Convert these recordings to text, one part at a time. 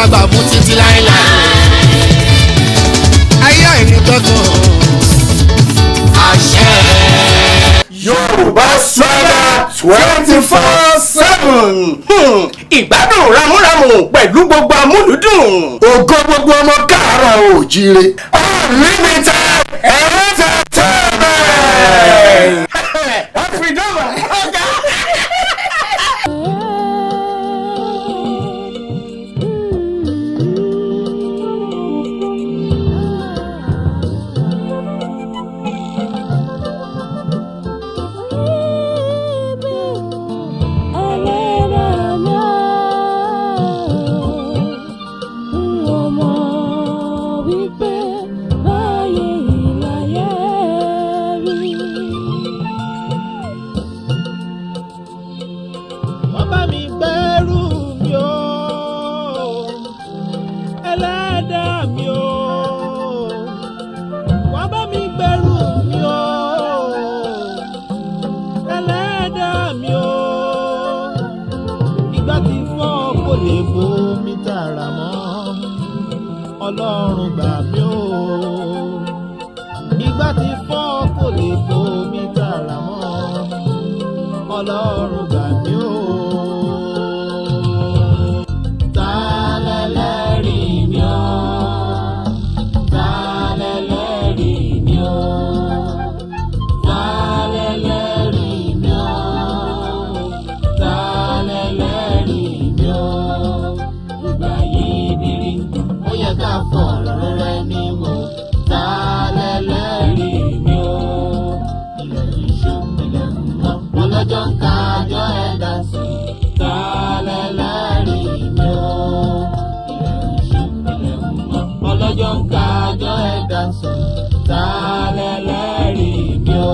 máa gbà fún títí láéláé. Ayé àìnípẹ̀kun. Àṣẹ. Yorùbá Swagger 24/7, ìgbádùn ramúramù pẹ̀lú gbogbo amúlùdùn. Ògo gbogbo ọmọ káàárọ̀ oòjíire. Unlimited entertainment. Freedom ọ̀gá. Wọ́n bá mi gbẹ́rù mi o, ẹlẹ́dàá mi o. Wọ́n bá mi gbẹ́rù mi o, ẹlẹ́dàá mi o. Ìgbà tí fọ́ kò lè bomi tààrà mọ́, Ọlọ́run gbà mí o. Ìgbà tí fọ́ kò lè bomi tààrà mọ́, Ọlọ́run gbà mí o. Ta lẹlẹ́rìí mi o? Ta lẹlẹ́rìí mi o? Ta lẹlẹ́rìí mi o? Ta lẹlẹ́rìí mi o? Ìgbà yìí bìrì, ó yẹ ká fọ̀rọ̀ rẹ̀ mi wò. Ta lẹlẹ́rìí mi o? Ilẹ̀ iṣu, ilẹ̀ ń mọ́, ọlọ́jọ́ ń kájọ́ ẹ̀dá sí. Ta lẹlẹ́rìí mi o? Ilẹ̀ iṣu, ilẹ̀ ń mọ́, ọlọ́jọ́ ń kájọ́ ẹ̀dá sí. Ta lẹlẹ́rìí mi o?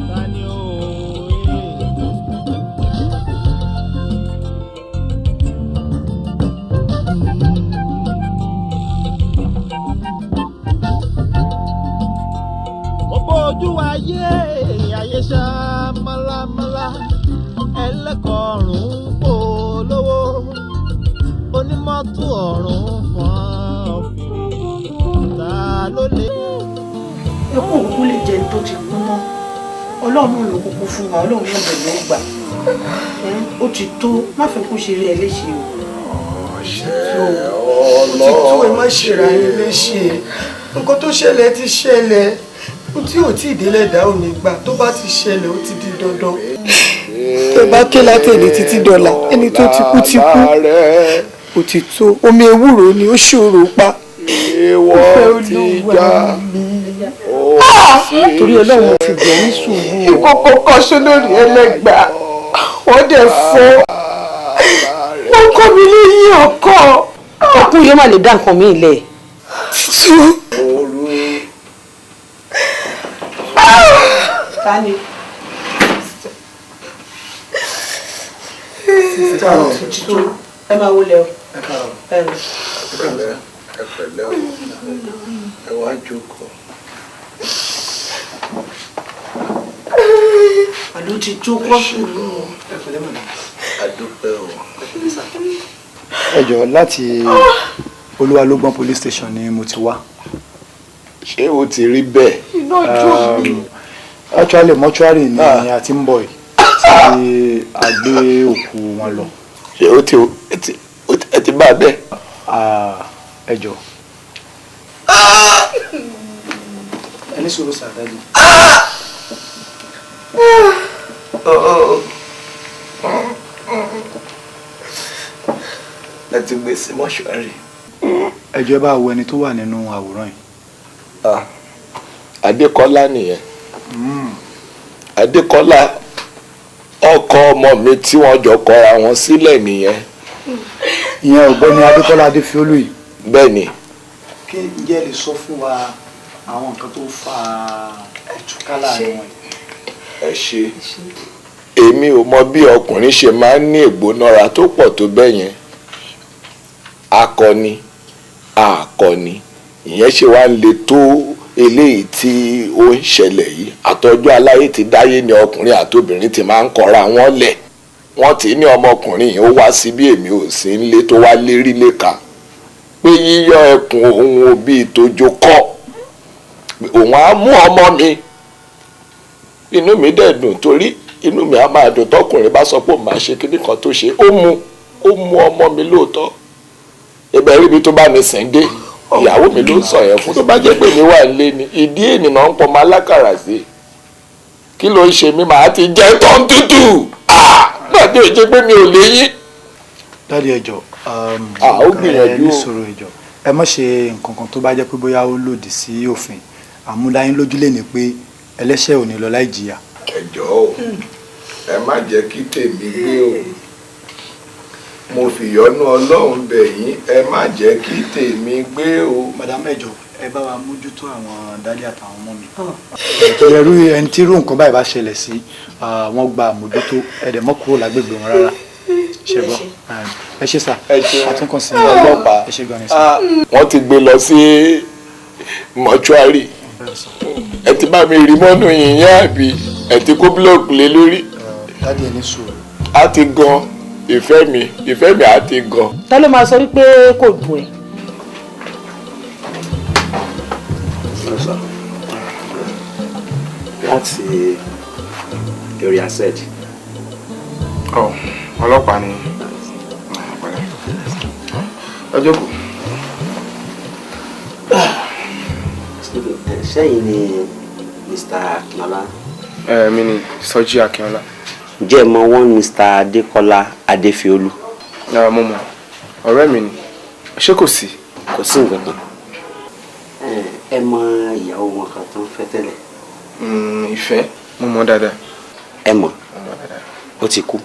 Tani o? Mo bójú ayé, ayé ṣá málámálá, ẹlẹ́kọ̀ọ́rùn polówó, onímọ́tò ọ̀run fọ́n fèrè, ta ló lè. Ikú òkú lè jẹun tó ti kú mọ́. Ọlọ́run ló kúkú fún wa, Ọlọ́run náà bẹ̀ ló gbà. Ó ti tó, má fẹ́ kó ṣe rí ẹ léṣe o. Ó ti tó, ẹ má ṣèrà yín léṣe. Nǹkan tó ṣẹlẹ̀ ti ṣẹlẹ̀. Ohun tí ò tí ì délẹ̀ dá ò ní gbà, tó bá ti ṣẹlẹ̀, ó ti di dandan. Tẹ bá ké látẹ̀lé títí dọ̀là, ẹni tó ti kú ti kú. Ó ti tó, omi ewúro ni ó ṣòro pa. Ìwọ ti já. Torí Ọlọ́run fi bẹ̀ ní sùúrù. Ìkókó kan ṣó lórí ẹlẹ́gbàá, wọ́n dẹ̀ fọ́. Wọ́n kọ́ mi léyìn ọkọ. Ọkùnrin yóò má lè dá nǹkan mi lẹ̀. Tú. Tani? Ẹ máa wọlé o. Ẹ pẹ̀lẹ́, ẹ pẹ̀lẹ́ o, ẹ wá jókòó. Àló ti tó kọ́ sùúrù. A dúpẹ́ o. Ẹ jọ̀ọ́, láti Olúwalógbọ́n police station ni mo ti wá. Ṣé o ti rí bẹ́ẹ̀? Actually, mortuary ni a ti ń bọ̀ yìí tí a gbé òkú wọn lọ. Ṣé o ti ẹ ti bá a bẹ́ẹ̀? Ah, ẹ jọ̀ọ́, ẹ ní sùúrù sàdájì. Ẹ ti gbé sí mọ́ṣúárì. Ẹ jọ̀ọ́, ẹ bá wo ẹni tó wà nínú àwòrán yìí. Ah, Adékọ́lá nìyẹn. Adékọ́lá, ọkọ ọmọ mi tí wọ́n jọ kọra wọn sílẹ̀ nìyẹn. Ìyẹn ọ̀gbẹ́ni Adékọ́lá Adéfiolú yìí? Bẹ́ẹ̀ ni. Kí ǹjẹ́ ẹ lè sọ fún wa àwọn nǹkan tó fa ìtúká láàrin wọn yìí? Ẹ ṣe. Èmi ò mọ bí ọkùnrin ṣe máa ń ní ìgbónára tó pọ̀ tó bẹ́ẹ̀ yẹn. Akọni akọni ìyẹn ṣe wá ń le tó eléyìí tí ó ń ṣẹlẹ̀ yìí. Àtọ́jú aláyé ti dáyé ni ọkùnrin àtobìnrin ti máa ń kọra wọn lẹ̀. Wọ́n ti ní ọmọkùnrin yìí ó wá sí bí èmi ò sí ń lé tó wá lérí léka pé yíyọ ẹkùn òun òbí ìtòjò kọ́ òun á mú ọmọ mi. Inú mi dẹ̀ dùn torí inú mi á máa dùn tọkùnrin bá sọ pé òun máa ṣe kíní kan tó ṣe. Ó mú ọmọ mi lóòótọ́. Ibẹ̀ ríbi tó bá mi sìn dé, ìyàwó mi ló ń sọ yẹn fún. Tó bá jẹ́ pé mi wà nílé ni ìdí ènìyàn ń pọnmọ alákàrà sí. Kí ló ń ṣe mí? Màá ti jẹ́ tán tútù. Náà tí ò jẹ́ pé mi ò léyìn. Daddy ẹ jọ̀ọ́, ó gbìyànjú ẹ ní sọ̀rọ̀ ẹ jọ̀ọ́, ẹ má ṣe nǹkan kan tó bá jẹ́ pé bóyá ó lòdì sí òfin. Àmúdáyín lójú lè ní pé ẹlẹ́ṣẹ̀ ò ní lọ láì jìyà. Ẹ jọ̀ọ́ o, ẹ má jẹ́ kí tèmi gbé o. Mo fìyọ́nú Ọlọ́run bẹ̀ yín, ẹ má jẹ́ kí tèmi gbé o. Madam ẹ jọ̀ọ́, ẹ bá wa mójútó àwọn dádì àtàwọn ọmọ mi. Ẹrú ẹni tí irú nǹkan báyìí bá ṣẹlẹ̀ sí, wọ́n gba àmójútó, ẹ dẹ̀ mọ́ kúrò lágbègbè wọn rárá. Ṣe gbọ́, ẹ ṣe sà, àtúnkàn sí ọlọ́pàá. Ẹ ṣe gan ni sà. Wọ́n ti gbé lọ sí mọ́ṣúárì. Ẹ ti bá mi rí mọ́nú yìnyín àbí ẹ ti kó búlọ̀kù lé lórí. Dádì ẹ ní sùúrù. A ti gan ìfẹ́ mi, ìfẹ́ mi á ti gan. Ta ló máa sọ wípé kò dùn ẹ́? Láti area said. Ọ ọlọ́pàá ni. Ẹ jókòó. Ṣẹ́yìn ni Mr. Akínọlá. Ẹ mi ni Sọjí Akínọlá. Ǹjẹ́ ẹ mọ̀ wọ́n Mr. Adékọ́lá Adéfiolú? Rárá, mo mọ̀, ọ̀rẹ́ mi ni. Ṣé kò sí? Kò sí nǹkan kan. Ẹ mọ̀ ìyàwó wọn kan tó ń fẹ́ tẹ́lẹ̀. Ìfẹ́, mo mọ̀ dáadáa. Ẹ mọ̀, ó ti kú.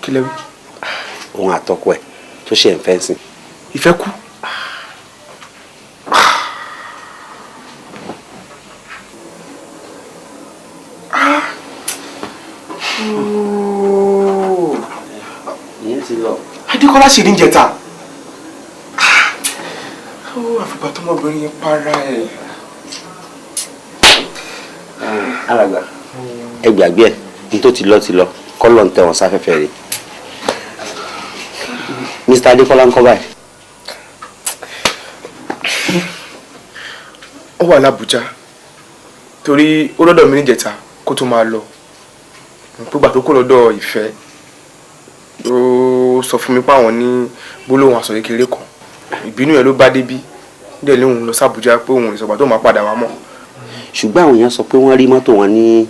Kí lẹ wí? Òun àtọkọ ẹ̀ tó ṣe ń fẹ́ sìn. Ìfẹ́ kú? Ìyẹn ti lọ. Adékọ́lá ṣì ní jẹta. Ó àfìgbà tọmọbìnrin yẹn para ẹ̀. Alàgbà, ẹ gbàgbé ẹ, ní tó ti lọ ti lọ, kọ́ ló ń tẹ wọn sáfẹ́fẹ́ rẹ̀. Mr. Adékọ́lá ń kọ́ báyìí. Ó wà l'Ábùjá torí ó lọ́dọ̀ mi níjẹta kó tó máa lọ. Nígbà tó kó lọ́dọ̀ Ìfẹ́, ó sọ fún mi pé àwọn ní gbólóhùn aṣọ kékeré kan. Ìbínú yẹn ló bá débí, dẹ̀ lóhùn lọ s'Ábùjá pé òun ò lè sọ̀gbà tó máa padà wá mọ́. Ṣùgbọ́n àwọn èèyàn sọ pé wọ́n rí mọ́tò wọn ní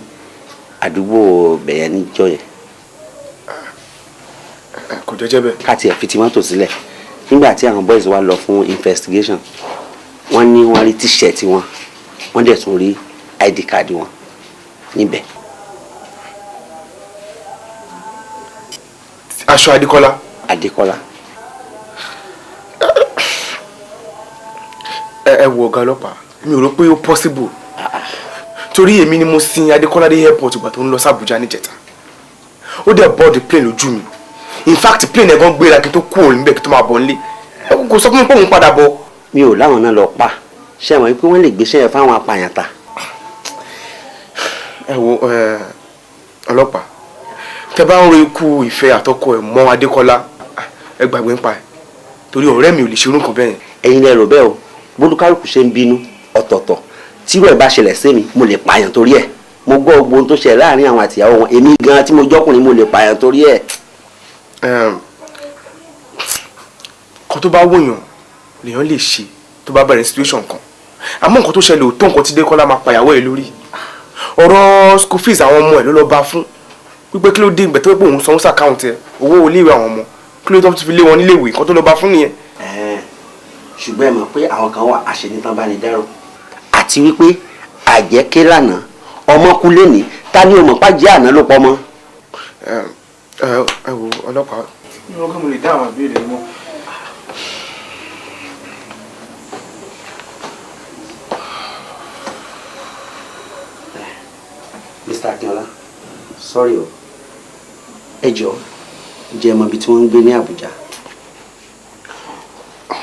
àdúgbò bẹ̀yẹn níjọ́ yẹn. Kò jẹ́jẹ́ bẹ́ẹ̀. Ká tiẹ̀ fi ti mọ́tò sílẹ̀. Nígbà tí àwọn boys wa lọ fún investigation, wọ́n ní wọ́n rí tíṣẹ̀tì wọn, wọ́n dẹ̀ tún rí ID card wọn níbẹ̀. Aṣọ Adékọ́lá. Adékọ́lá. Ẹ wo ọ̀gá ọlọ́pàá, mi ò rò pé ó possible. Torí èmi ni mo sin Adékọ́lá dé airport ìgbà tó ń lọ s'Àbújá níjẹta. Ó dẹ̀ board plane lójú mi. In fact, plane ẹ̀gan gbéra kí n tó kúrò níbẹ̀ kí n tó máa bọ̀ nílé. Kò sọ fún mi pé òun padà bọ̀. Mi ò láwọn náà lọ pa. Ṣé ẹ mọ̀ pé wọ́n lè gbéṣẹ́ yẹn fáwọn apààyàn ta? Ẹ wo ọlọ́pàá, tẹ bá ń ro ikú Ìfẹ́ àtọkọ ẹ̀ mọ́ Adékọ́lá, ẹ gbàgbé ń pa ẹ̀. Torí ọ̀rẹ́ mi ò lè ṣerú nǹkan bẹ́ẹ̀ yẹn. Ẹ̀yin lẹ rò bẹ́ẹ̀ o, bólúkálùkù ṣe ń bínú ọ̀tọ̀ọ̀tọ̀. Tírú ẹ̀ bá ṣẹlẹ̀ sí mi, mo lè pààyàn torí ẹ̀. Mo gbọ́ gbogbo ohun tó ṣẹlẹ̀ láàrin àwọn àtìyàwó wọn, èmi gan-an tí mo jọ́kùnrin mo lè pààyàn torí ẹ̀. Kan tó bá wòyàn lèèyàn lè ṣe tó bá bẹ̀rẹ̀ situation kan. Àmọ́ nǹkan tó ṣẹlẹ̀ ò tó nǹkan tí Dékọ́lá máa pàyàwó ẹ̀ lórí. Ọ̀rọ̀ school fees àwọn ọmọ ẹ̀ ló lọ bá fún. Wípé kí ló dé ìgbà tó pé òun sanwó sàkáùntì ẹ̀, owó iléèwé àwọn ọmọ. Kí ló tó fi lé wọn níléèwé, nǹkan tó lọ bá fún nìyẹn. Ṣùgbọ́n ẹ mọ̀ pé àwọn kan wà àṣenitán bá ní dárò. Àti wípé àjẹké lánàá, ọmọ kú lénìí, ta ni o mọ̀ pàjẹ́ àná ló pọ̀ mọ́. Ẹ wo ọlọ́pàá, mi ò rò pé mo lè dá àwọn ìbéèrè mọ́. Mr. Akínọlá, Sorry o. Ẹ jọ̀ọ́, ǹjẹ́ ẹ mọ ibi tí wọ́n ń gbé ní Àbújá?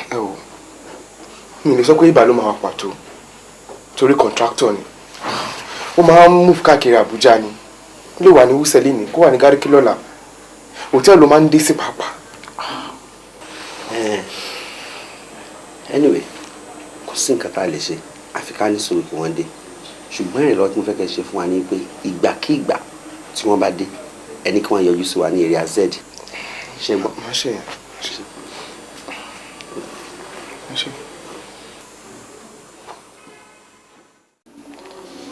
Ẹ wò, mi lè sọ pé ibà ló máa wà pàtó torí contractor ni. Ó máa ń move káàkiri Àbújá ni. Ó lè wà ní Wuse lénìí, kó wà ní Garki lọ́la. Hòtẹ́ẹ̀lì ló máa ń dé sí pàápàá. Anyway, kò sí nǹkan tá a lè ṣe àfi ká ní sùúrù kí wọ́n dé. Ṣùgbọ́n ìrìnlọ́wọ́ tí mo fẹ́ kẹ́ ṣe fún wa ni pé ìgbàkigbà tí wọ́n bá dé, ẹni kí wọ́n yọjú sí wa ní area Z. Ṣé gbọ́? Má ṣe yẹn. Má ṣe.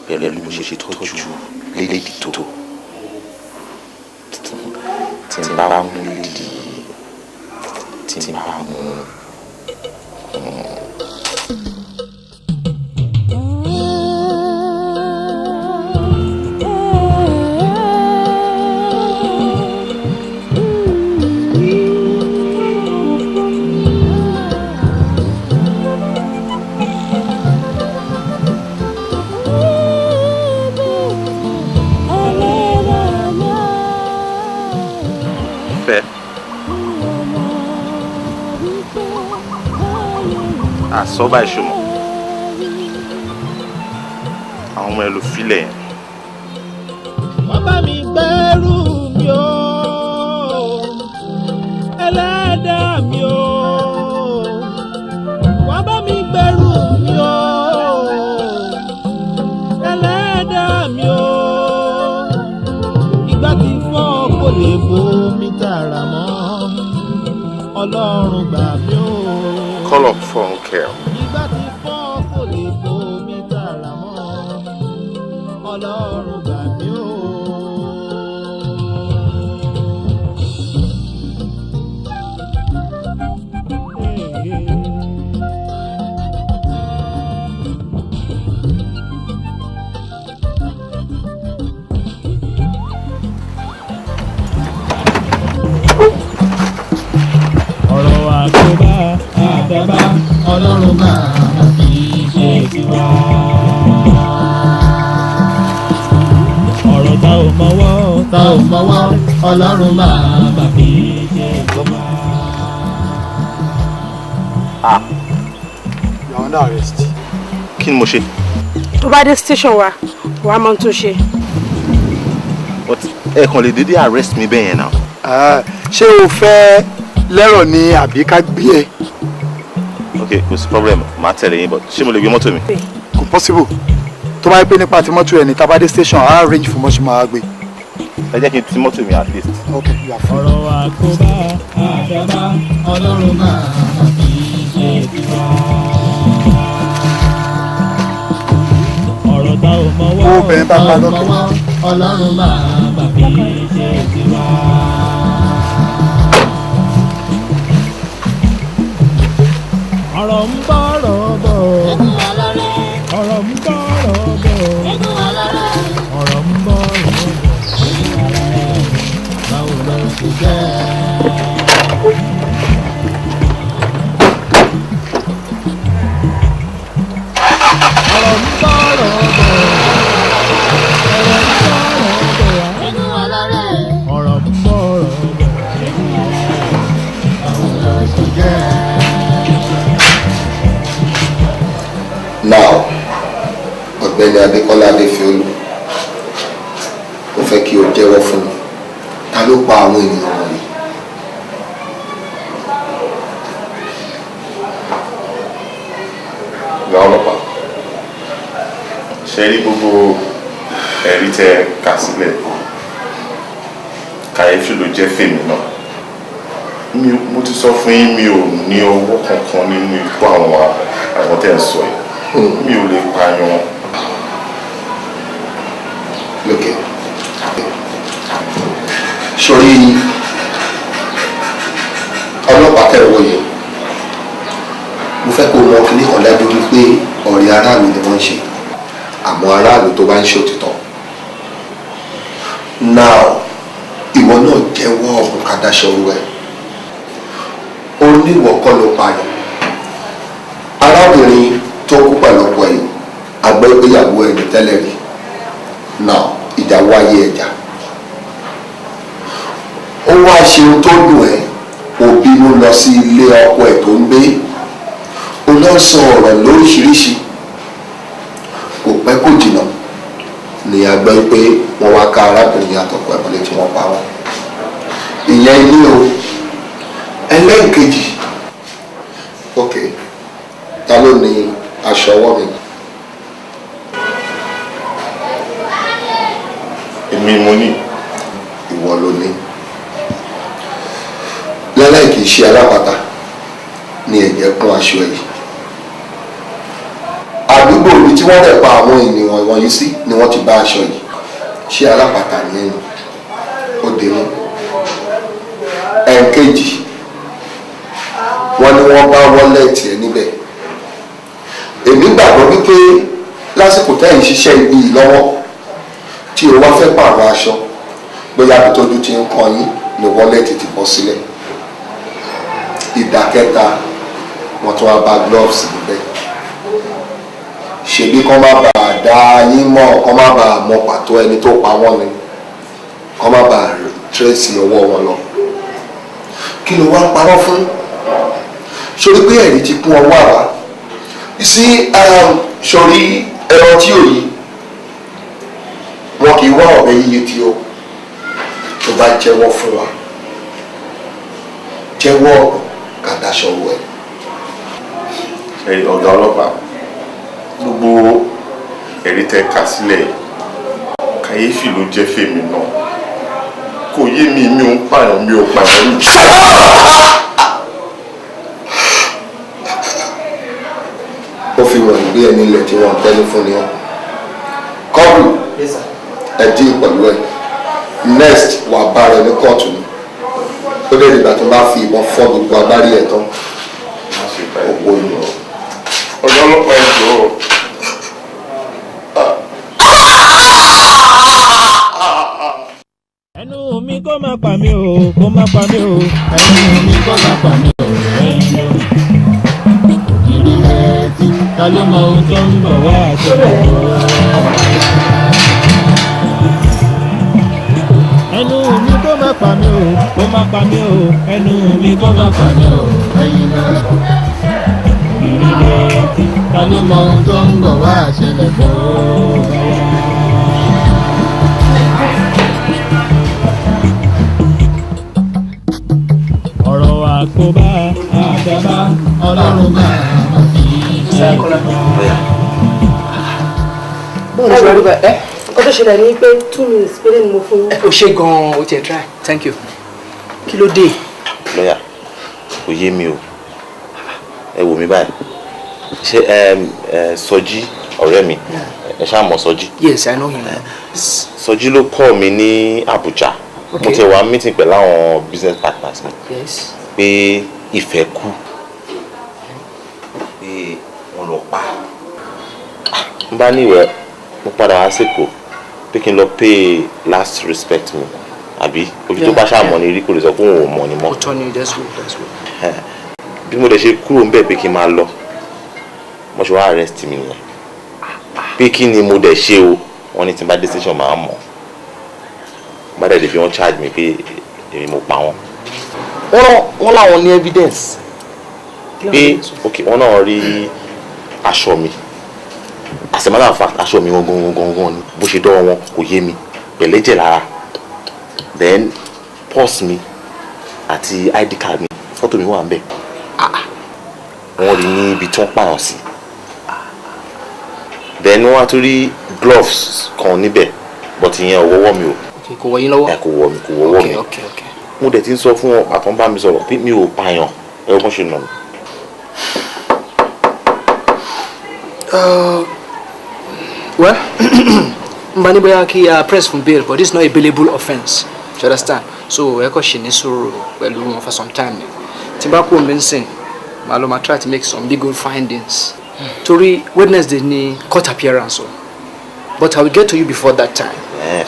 Pẹ̀lú bí mo ṣe tọ́jú lédi tó, tí n bá mú lédi, tí n bá mú. Àsọ́bà ìṣòmọ̀ àwọn ọmọ ẹ ló filẹ̀ yẹn. Wọ́n bá mi gbẹ́rù mi o, ẹlẹ́dàá mi o. Wọ́n bá mi gbẹ́rù mi o, ẹlẹ́dàá mi o. Ìgbà tí fọ́ kò lè bomi tààrà mọ́, Ọlọ́run gbà mí o. Call up phone care. Ìgbà tí fọ́ kò lè bomi tààrà mọ́, Ọlọ́run gbà mí o. Ọ̀rọ̀ àkóbá àdábá Ọlọ́run máa fi ṣe tiwa. Ọ̀rọ̀ tá ò mọwọ́ tá ò mọwọ́ Ọlọ́run máa fi ṣe tiwa. You are under arrest. Kí ni mo ṣe? Tó bá dé station wa, wàá mọ ohun tó ṣe. But ẹ kàn lè dédé arrest mi bẹ́ẹ̀ yẹn náà. Ṣé o fẹ́ lẹ́rọ̀ ni àbí ká gbé ẹ? Ok, kò sí problem, màá tẹ̀lé yín, but ṣé mo lè gbé mọ́tò mi? Kò possible. Tó bá yẹ pé nípa ti mọ́tò ẹ̀ ní tá bá dé station, á arrange fún mọ́ṣú máa gbé. Ẹ jẹ́ kí n ti mọ́tò mi at least. Ok, you are free. Ọ̀rọ̀ àkóbá àdábá Ọlọ́run máa fi ṣe tiwa. Ọ̀rọ̀ tá ò mọwọ́ Obìnrin bá tá pa ò lọ́kẹ́. mọwọ́ Ọlọ́run máa fi ṣe tiwa. Ọ̀rọ̀ ń bọ̀rọ̀ bọ̀. Ọ̀rọ̀ ń bọ̀rọ̀ bọ̀. Ọ̀rọ̀ ń bọ̀rọ̀ bọ̀. Báwo ló ṣe jẹ́? Ọ̀rọ̀ ń bọ̀rọ̀ bọ̀. Ọ̀rọ̀ ń bọ̀rọ̀ bọ̀. Ọ̀rọ̀ ń bọ̀rọ̀ bọ̀. Báwo ló ṣe jẹ́? Now, Ọ̀gbẹ́ni Adékọ́lá Adéfiolú, mo fẹ́ kí o jẹ́wọ́ fún mi, ta ló pa àwọn ènìyàn wọ̀nyí? Ìgbà ọlọ́pàá, ṣe rí gbogbo ẹ̀rí tẹ kà sílẹ̀, kàyéfì ló jẹ́ fèmí náà. Mo ti sọ fún yín, mi ò ní ọwọ́ kankan nínú ikú àwọn tẹ́ ń sọ yìí. Mi ò lè pààyàn. Lókè. Sórí ọlọ́pàá tẹ̀ wọ yẹn, mo fẹ́ kó mọ kíní kan dájú wípé ọ̀rẹ́ aráàlú ni wọ́n ń ṣe, àmọ́ aráàlú tó bá ń ṣe òtítọ́. Now, ìwọ náà jẹ́wọ́ ọ̀bùn kàdáṣọ orú ẹ̀. Oníwọ̀ kọ́ ló pààyàn. Arábìnrin tó kú pẹ̀lú ọkọ ẹ̀, àgbẹ̀ ìgbéyàwó ẹ̀ ní tẹ́lẹ̀ rí. Now, ìjà wáyé ẹja. ṣe ohun tó dùn ẹ́, ó bínú lọ sí ilé ọkọ ẹ̀ tó ń gbé, ó lọ sọ ọ̀rọ̀ lóríṣiríṣi. Kò pẹ́ kò jìnnà ni a gbọ́ pé wọ́n wá ká arábìnrin àtọkọ ẹ̀ mọ́lẹ̀ tí wọ́n pa wọ́n. Ìyẹn ilé o. Ẹlẹ́ǹkejì, ok, ta ló ní aṣọ ọwọ́ mi? Èmi mo ní. Ìwọ ló ní. Lẹ́lẹ́yìn kì í ṣe alápatà ni ẹ̀jẹ̀ kún aṣọ yìí. Àdúgbò ibi tí wọ́n dẹ̀ pa àwọn ènìyàn wọ̀nyí sí ni wọ́n ti bá aṣọ yìí. Ṣé alápatà ni ẹni? Ó dé mú. Ẹ̀ẹ̀kejì, wọ́n ní wọ́n bá wọ́lẹ̀tì ẹ̀ níbẹ̀. Èmi gbàgbọ́ wípé lásìkò tẹ́ ẹ̀ ń ṣiṣẹ́ ibi yìí lọ́wọ́ tí o wá fẹ́ pààrọ̀ aṣọ, bóyá ibi tójú ti ń kan yín ni wọ́lẹ̀tì ti bọ́ sílẹ̀. Ìdá kẹta, wọ́n tún wá bá gloves níbẹ̀. Ṣebí kán má bàa dá yín mọ̀, kán má bàa mọ pàtó ẹni tó pa wọ́n ni, kán má bàa trace ọwọ́ wọn lọ. Kí ló wá ń parọ́ fún? Sórí pé ẹ̀rí ti kún ọwọ́ àwa sí. Sórí ẹran tí ò yí, wọn kì í wá ọ̀bẹ yíyí tí ó tó bá jẹ́wọ́ fún wa. Jẹ́wọ́ kàdáṣọ wọ ẹ̀. Ṣe ọ̀gá ọlọ́pàá, gbogbo ẹ̀rí tẹ́ kà sílẹ̀, kàyéfì ló jẹ́ fèmí náà. Kò yé mi, mi ò ń pààyàn, mi ò pààyàn rí. Ó fi wọ̀nyí gbé ẹni ilẹ̀ tí wọ́n ń tẹ́lẹ̀ fún ni ọ́ kọ́ọ̀lù ẹ dín pẹ̀lú ẹ. Next, wà bá rẹ ní kóòtù ni. Ó dẹ̀ dìgbà tó bá fi ìbọn fọ́ gbogbo agbárí ẹ̀ tán. Òpó ni ọ. Ọ̀gá ọlọ́pàá, ẹ jọ̀ọ́. Ẹnu mi kó má pa mí o, kó má pa mí o, ẹnu mi kó má pa mí o. Ẹnu ògiri létí, ta ló mọ ohun tó ń bọ̀ wá àṣẹlẹ̀ o. Ẹnu mi kó má pa mí o, kó má pa mí o, ẹnu mi kó má pa mí o. Ẹyin náà ògiri létí, ta ló mọ ohun tó ń bọ̀ wá àṣẹlẹ̀ o. Ọ̀rọ̀ àkóbá àdábá, ọlọ́run máa ma fi ṣe. Bọ́ọ̀lù ṣe wá rí báyìí ẹ́? Nǹkan tó ṣẹlẹ̀ ni pé 2 minutes péré ni mo fún yín. O ṣe gan-an, o tiẹ̀ try, thank you. Kí ló dé? Lọ́yà, kò yé mi o. Ẹ wò mí báyìí. Ṣé ẹ Sọjí ọ̀rẹ́ mi, ẹ ṣáà mọ̀ Sọjí? Yes, I know him. Sọjí ló call mi ní Àbújá. Mo ti wá meeting pẹ̀lú àwọn business partners mi pé Ìfẹ́ kú, pé wọ́n lọ pa. N bá ní ìwẹ̀, mo padà wá sÉkòó pé kí n lọ pay last respect mi, àbí ojú tó bá ṣáà mọ̀ ní rí, kò lè sọ pé òun ò mọ̀ ni mọ́. Òótọ́ ni, that's good, that's good. Bí mo lè ṣe kúrò ńbẹ̀ pé kí n máa lọ, mo ṣe wá arrest mi nìyẹn. Pé kí ni mo dẹ̀ ṣe o? Wọ́n ní tí n bá dé station máa mọ̀. Bá dẹ̀ dé bí, wọ́n charge mi pé èmi mo pa wọ́n. Wọ́n láwọn ní evidence pé, ok, wọ́n náà rí aṣọ mi. As a matter of fact, aṣọ mi gangan gangan ni. Bó ṣe dọ́wọ́ wọn kò yé mi, pẹ̀lẹ́jẹ̀ lára. Then purse mi àti ID card mi, fọ́tò mi wà ń bẹ̀. Wọ́n rí ní ibi tí wọ́n pààyàn sí. Then wọ́n á tún rí gloves kan níbẹ̀, but ìyẹn ò wọ́wọ́ mi o. Okay, kò wọ yín lọ́wọ́? Ẹ kò wọ mi, kò wọ́wọ́ mi. Mo dẹ̀ ti ń sọ fún wọn, àtọ́ bá mi sọ̀rọ̀ pé mi ò pààyàn. Ẹ wọ́n ṣe nà mí. Well, n bá ní bóyá kí a press fún bail, but this is not a bailable offence, you understand? So ẹ kọ́ ṣì ní sùúrù pẹ̀lú wọn for some time ni. Tí n bá kú omi nsìn, màá lọ máa try to make some legal findings, torí Wednesday ni court appearance o, but I will get to you before that time.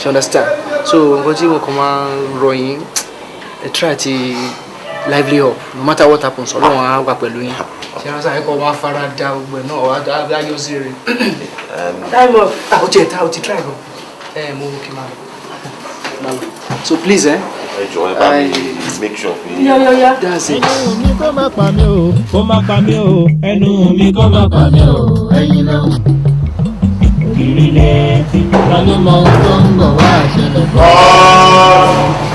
You understand? So nǹkan tí mo kàn máa rọ̀ yín, ẹ try to lively up. No matter what happens, Ọlọ́run á wà pẹ̀lú yín. Ṣé ẹ sáré kọ́ wọn afárá dá gbogbo ẹ̀ náà wà á yọ sí rere. Time off. Ah, o ti ẹ̀ ta, o ti try gan. Ẹ mo kí máa lọ. So please, eh, Ẹ jọ̀ọ́, ẹ bá mi make sure pé. Yáyáyá. That's it. Ẹnu mi kó má pa mí o, kó má pa mí o, ẹnu mi kó má pa mí o, ẹ̀yin lọ. Ògiri létí, ta ló mọ ohun tó ń bọ̀ wá ṣẹlẹ̀ bọ̀.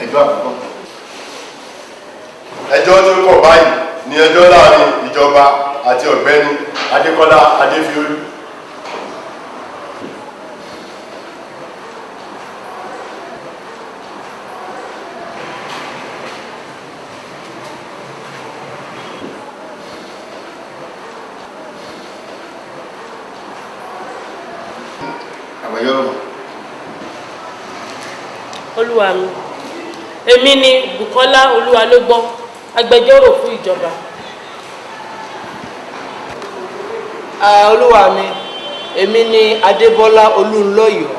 Ẹjọ́ àkọ́kọ́. Ẹjọ́ tí ó kàn báyìí ni ẹjọ́ láàrin ìjọba àti ọ̀gbẹ́ni Adékọ́lá Adéfiolú. Àgbẹjọ́rò. Olúwa mi, èmi ni Bùkọ́lá Olúwalógbọ́n, agbẹjọ́rò fún ìjọba. Olúwa mi, èmi ni Adébọ́lá Olúnlọ́yọ̀,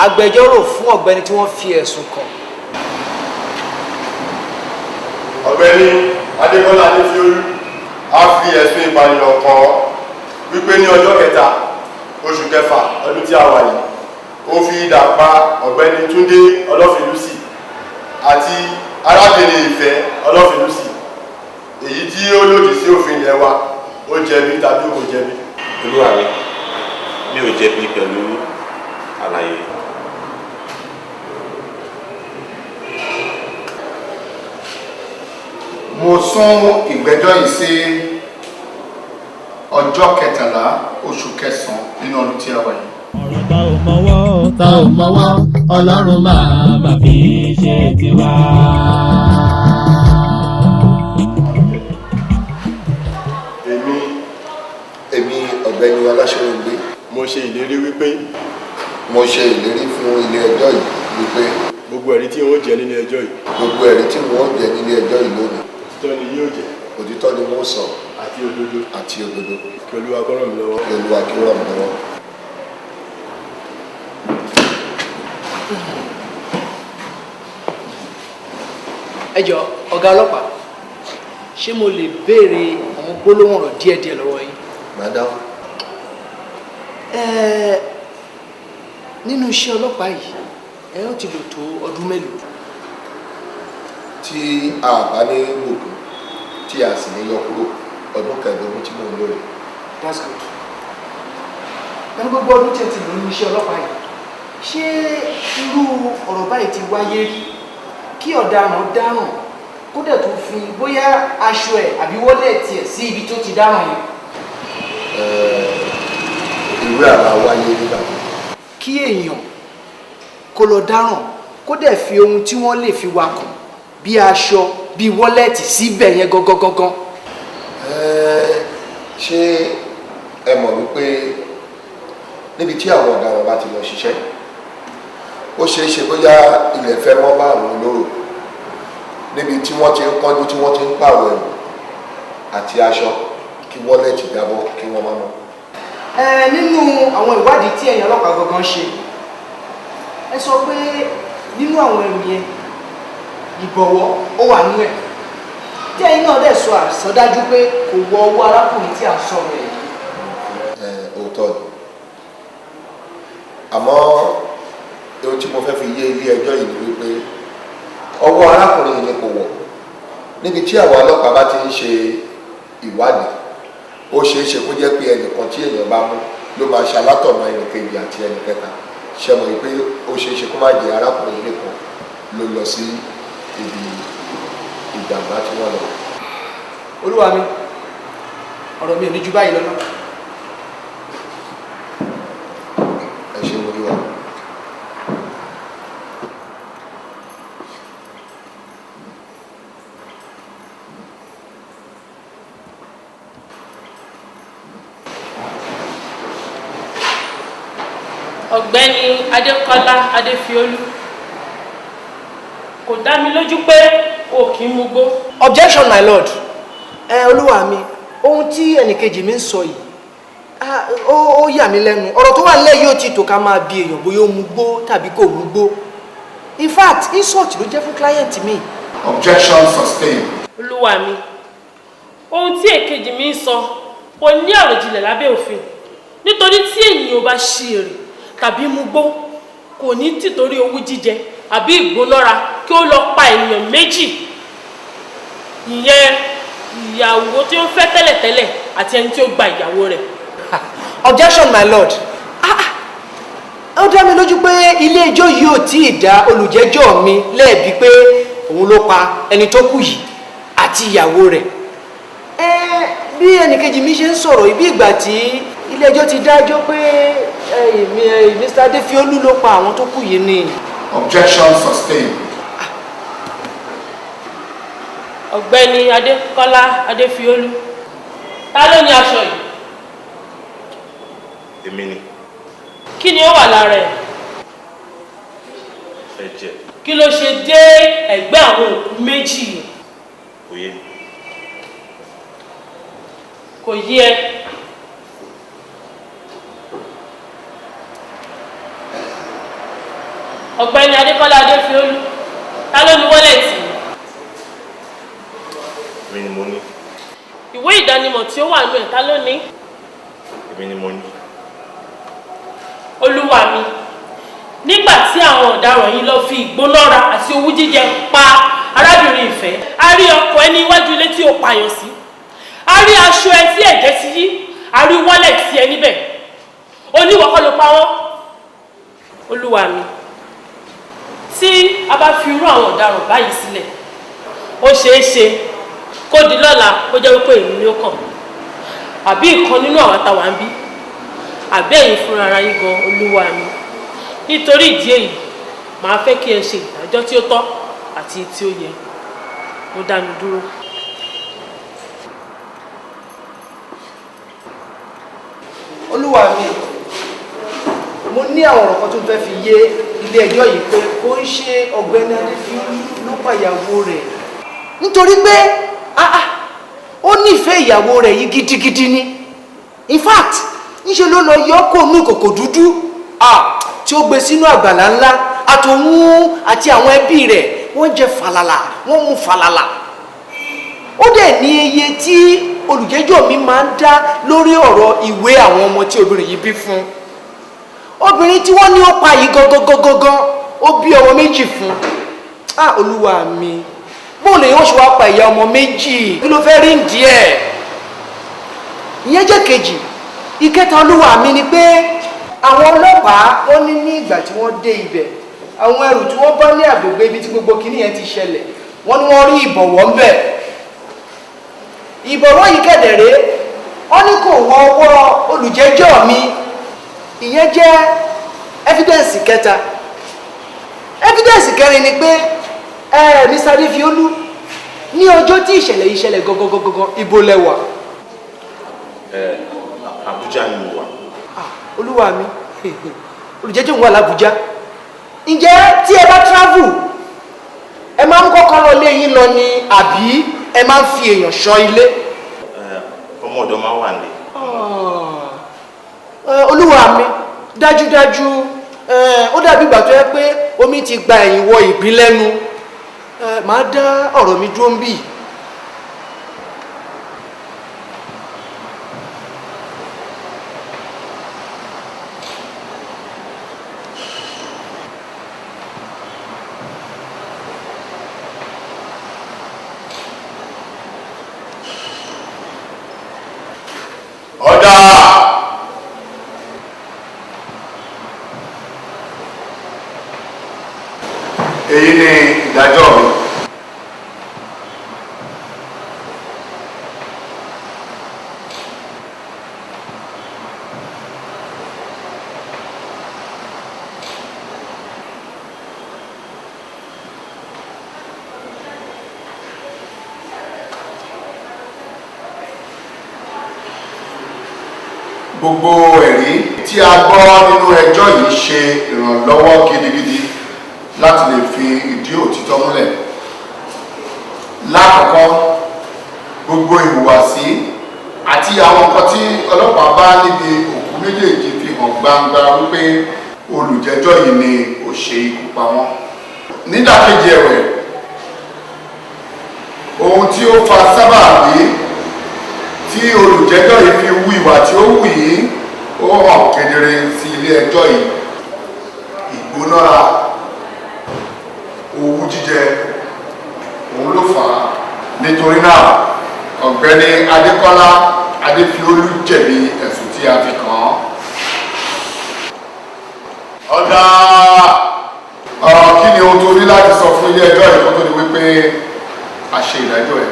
agbẹjọ́rò fún ọ̀gbẹ́ni tí wọ́n fi ẹ̀sùn kàn. Ọ̀gbẹ́ni Adékọ́lá Adéfiolú á fi ẹ̀sùn ìpànìyàn kàn ọ́ wípé ní ọjọ́ kẹta oṣù kẹfà ọdún tí a wà yìí, ó fi idà pa ọ̀gbẹ́ni Túndé Ọlọ́finlúsì àti arábìnrin Ìfẹ́ Ọlọ́finlúsì, èyí tí ó lòdì sí òfin ilẹ̀ wa. Ó jẹ̀bi tàbí kò jẹ̀bi? Olúwa mi, mi ò jẹ̀bi pẹ̀lú àlàyé. Mo sún ìgbẹ́jọ́ yìí sí ọjọ́ kẹtàlá oṣù kẹsàn-án nínú ọdún tí a wà yìí. Ọ̀rọ̀ tá ò mọwọ́, tá ò mọwọ́, Ọlọ́run máa mà fi ṣe tiwa. Èmi ọ̀gbẹ́ni Ọláṣẹ́rọ̀gbé. Mo ṣe ìlérí wípé. Mo ṣe ìlérí fún ilé ẹjọ́ yìí wípé. Gbogbo ẹ̀rí tí n ó jẹ́ nílé ẹjọ́ yìí. Gbogbo ẹ̀rí tí n ó jẹ́ nílé ẹjọ́ yìí lónìí. Òtítọ́ ni yóò jẹ́. Òtítọ́ ni wọ́n sọ. Àti òdodo. Àti òdodo. Kí Olúwa kó ràn mí lọ́wọ́. Kí Olúwa kí ó ràn mí lọ́wọ́. Ẹ jọ̀ọ́, ọ̀gá ọlọ́pàá, ṣé mo lè béèrè àwọn gbólóhùn ọ̀rọ̀ díẹ̀díẹ̀ lọ́wọ́ yín? Madam. Nínú iṣẹ́ ọlọ́pàá yìí, ẹ ó ti lò tó ọdún mélòó? Tí a bá ní gbòkun tí a sì ní yọ kúrò, ọdún kẹẹ̀ẹ́dógún tí mò ń lò rè. That's good. Pẹ̀lú gbogbo ọdún tí ẹ ti lò nínú iṣẹ́ ọlọ́pàá yìí, ṣé irú ọ̀rọ̀ báyìí ti wáyé rí? Kí ọ̀daràn dáràn kó dẹ̀ tún fi bóyá aṣọ ẹ̀ àbí wọ́lẹ̀tì ẹ̀ sí ibi tó ti dáràn yẹn. Ìwé àbá wáyé nígbà tó. Kí èèyàn kó lọ dáràn kó dẹ̀ fi ohun tí wọ́n lè fi wakọ̀ bí aṣọ bí wọ́lẹ̀tì síbẹ̀ yẹn gangan gangan. Ṣé ẹ mọ̀ wípé níbi tí àwọn ọ̀daràn bá ti lọ ṣiṣẹ́, ó ṣeé ṣe bóyá ilẹ̀ fẹ́ mọ́ bá àwọn olóró níbi tí wọ́n ti ń kánjú, tí wọ́n ti ń pààrọ̀ ẹ̀wù àti aṣọ, kí wọ́lẹ̀tì jábọ́ kí wọ́n má mọ̀. Nínú àwọn ìwádìí tí ẹ̀yin ọlọ́pàá gangan ṣe, ẹ sọ pé nínú àwọn ẹrù yẹn ìbọ̀wọ́ ó wà nínú ẹ̀, tí ẹ̀yin náà dẹ̀ sọ àsọdájú pé kò wọ ọwọ́ arákùnrin tí à ń sọ̀rọ̀ ẹ̀ yìí. Òótọ́ ni, àmọ́ ohun tí mo fẹ́ fi yé ilé ẹjọ́ yìí ni wípé ọwọ́ arákùnrin yìí ni kò wọ̀. Níbi tí àwọn ọlọ́pàá bá ti ń ṣe ìwádìí, ó ṣeé ṣe kó jẹ́ pé ẹnìkan tí èèyàn bá mú ló máa ṣe alátọ̀nà ẹnìkejì àti ẹnìkẹta. Ṣe mọ̀ pé ó ṣeé ṣe kó má jẹ́ arákùnrin yìí nìkan ló lọ sí ibi ìjàmbá tí wọ́n lọ. Olúwa mi, ọ̀rọ̀ mi ò ní ju báyìí lọ náà. Ẹ ṣe olúwa. Ọ̀gbẹ́ni Adékọ́lá Adéfiolú, kò dá mi lójú pé o kì í mugbó. Objection, my lord. Olúwa mi, ohun tí ẹnìkejì mi ń sọ yìí ó yà mí lẹ́nu. Ọ̀rọ̀ tó wà nílẹ̀ yóò ti tó ká máa bi èèyàn bóyá ó mugbó tàbí kò mugbó. In fact, insult ló jẹ́ fún client mi. Objection sustained. Olúwa mi, ohun tí èkejì mi ń sọ kò ní àròjinlẹ̀ lábẹ́ òfin, nítorí tí ènìyàn ò bá ṣi èrè tàbí mugbó kò ní tìtorí owú jíjẹ àbí ìgbónára kí ó lọ pa ènìyàn méjì, ìyẹn ìyàwó tí ó fẹ́ tẹ́lẹ̀tẹ́lẹ̀ àti ẹni tí ó gba ìyàwó rẹ̀. Objection, my lord. Ó dá mi lójú pé ilé ẹjọ́ yìí ò tí ì dá olùjẹ́jọ́ mi lẹ́ẹ̀bi pé òun ló pa ẹni tó kù yìí àti ìyàwó rẹ̀. Bí ẹnìkejì mi ṣe ń sọ̀rọ̀ ibi ìgbà tí ilé ẹjọ́ ti dájọ́ pé Mr. Adéfiolú ló pa àwọn tó kù yìí ni. Objection sustained. Ọ̀gbẹ́ni Adékọ́lá Adéfiolú, ta ló ní aṣọ yìí? Èmi ni. Kí ni ó wà lára ẹ̀? Ẹ̀jẹ̀. Kí ló ṣe dé ẹ̀gbẹ́ àwọn òkú méjì yìí? Kò yé mi. Kò yé ẹ. Ọ̀gbẹ́ni Adékọ́lá Adéfiolú, ta ló ní wọ́lẹ̀tì yìí? Èmi ni mo ní. Ìwé ìdánimọ̀ tí ó wà nínú ẹ̀, ta ló ní? Èmi ni mo ní. Olúwa mi, nígbà tí àwọn ọ̀daràn yìí lọ fi ìgbónára àti owú jíjẹ pa arábìnrin Ìfẹ́, a rí ọkọ̀ ẹ ní iwájú ilé tí ó pààyàn sí, a rí aṣọ ẹ tí ẹ̀jẹ̀ ti yí, a rí wọ́lẹ̀tì ẹ níbẹ̀, oníwọ̀ kọ́ ló pa wọ́n. Olúwa mi, tí a bá fi irú àwọn ọ̀daràn báyìí sílẹ̀, ó ṣeé ṣe kó di lọ́la kó jẹ́ wípé èmi ni ó kàn, àbí ìkan nínú àwọn àtàwà ń bí, àbí ẹ̀yin fúnra ara yín gan. Olúwa mi, nítorí ìdí èyí màá fẹ́ kí ẹ ṣe ìdájọ́ tí ó tọ́ àti tí ó yẹ. Mo dá mi dúró. Olúwa mi, mo ní àwọn ọ̀rọ̀ kan tó fẹ́ fi yé ilé ẹjọ́ yìí pé kó ń ṣe Ọ̀gbẹ́ni Adéfiolú ló pa ìyàwó rẹ̀, nítorí pé ó nífẹ̀ẹ́ ìyàwó rẹ̀ yìí gidigidi ni. In fact, ńṣe ló lọ yọ kó nú kòkò dúdú tí ó gbé sínú àgbàlá ńlá, àtòun àti àwọn ẹbí rẹ̀ wọ́n jẹ fàlàlà, wọ́n mu fàlàlà. Ó dẹ̀ ní iye tí olùjẹ́jọ́ mi máa ń dá lórí ọ̀rọ̀ ìwé àwọn ọmọ tí obìnrin yìí bí fún. Obìnrin tí wọ́n ní ó pa yìí gangan ó bí ọmọ méjì fún. Olúwa mi, bóun lè yóò ṣe wá pa ìyá ọmọ méjì? Kí ló fẹ́ rí díẹ̀? Ìyẹn jẹ́ kejì. Ìkẹta, olúwa mi, ni pé àwọn ọlọ́pàá wọ́n ní ní ìgbà tí wọ́n dé ibẹ̀, àwọn ẹrù tí wọ́n bá ní àgbègbè ibi tí gbogbo kinní yẹn ti ṣẹlẹ̀, wọ́n ní wọ́n rí ìbọ̀wọ́ ńbẹ̀. Ìbọ̀wọ́ yìí kẹ̀dẹ̀rẹ́, wọ́n ní kò wọ ọwọ́ olùjẹ́jọ́ mi. Ìyẹn jẹ́ evidence kẹta. Evidence kẹrin ni pé Mr. Adéfiolú, ní ọjọ́ tí ìṣẹ̀lẹ̀ yìí ṣẹlẹ̀ gangan, ibo lẹ wà? Abuja ni mo wà. Olúwa mi, olùjẹ́jọ́ ń wà l'Abuja. Ǹjẹ́ tí ẹ bá travel, ẹ máa ń kọ́kọ́ lọ lé yín lọ ni, àbí ẹ máa ń fi èèyàn ṣọ́ ilé? Ọmọ ọ̀dọ̀ máa wà nílé. Olúwa mi, dájúdájú ó dàbí ìgbà tó yẹ pé omi ti gba ẹ̀yìn wọ ìgbín lẹ́nu. Màá dá ọ̀rọ̀ mi dúró ń bì. Ọ̀dà. Èyí ni ìdájọ́ mi. Gbogbo ẹ̀rí tí a gbọ́ nínú ẹjọ́ yìí ṣe ìrànlọ́wọ́ gidigidi láti lè fi ìdí òtítọ́ múlẹ̀. Lákọ̀ọ́kọ́, gbogbo ìhùwàsí àti àwọn nǹkan tí ọlọ́pàá bá níbi òkú méjèèjì fi hàn gbangba wípé olùjẹ́jọ́ yìí ni ó ṣe ikú pa wọ́n. Nídàkejì ẹ̀wẹ̀, ohun tí ó fa sábàbí tí olùjẹ́jọ́ yìí fi hu ìwà tí ó wù yìí ó hàn kedere sí ilé ẹjọ́ yìí. Ìgbónára, owú jíjẹ, òun ló fà á. Nítorí náà, ọ̀gbẹ́ni Adékọ́lá Adéfiolú jẹ̀bi ẹ̀sùn tí a fi kàn án. Ọ̀dà. Kí ni ohun tó ní láti sọ fún ilé ẹjọ́ yìí kó tó di wípé a ṣe ìdájọ́ ẹ̀?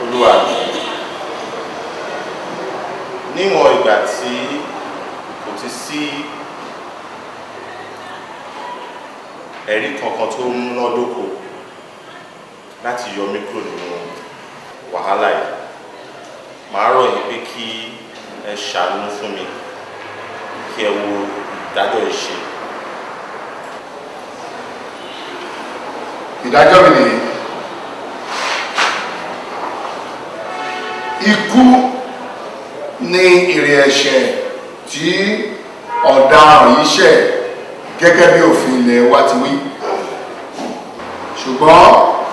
Olúwa mi, níwọ̀n ìgbà tí kò ti sí ẹ̀rí kankan tó múnádóko láti yọ mí kúrò nínú wàhálà yìí, màá rọ̀ yín pé kí ẹ ṣàánú fún mi, kí ẹ wo ìdájọ́ yìí ṣe. Ìdájọ́ mi nìyí. Ikú ní èrè ẹ̀ṣẹ̀ tí ọ̀daràn yìí ṣẹ̀ gẹ́gẹ́ bí òfin ilẹ̀ wa ti wí. Ṣùgbọ́n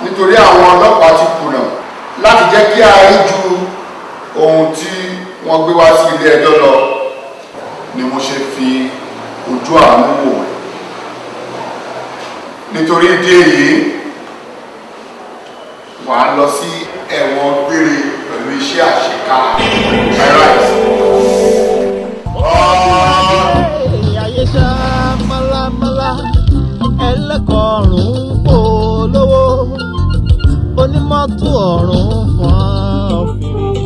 nítorí àwọn ọlọ́pàá ti kùnà láti jẹ́ kí a rí ju ohun tí wọ́n gbé wá sí ilé ẹjọ́ lọ ni mo ṣe fi ojú àánú wò. Nítorí ìdí èyí, wà á lọ sí ẹ̀wọ̀n gbére pẹ̀lú iṣẹ́ àṣekára. Ayé ṣá málámálá, ẹlẹ́kọ̀ọ́rùn ń pò lówó, onímọ́tò ọ̀run fọ́n fèrè,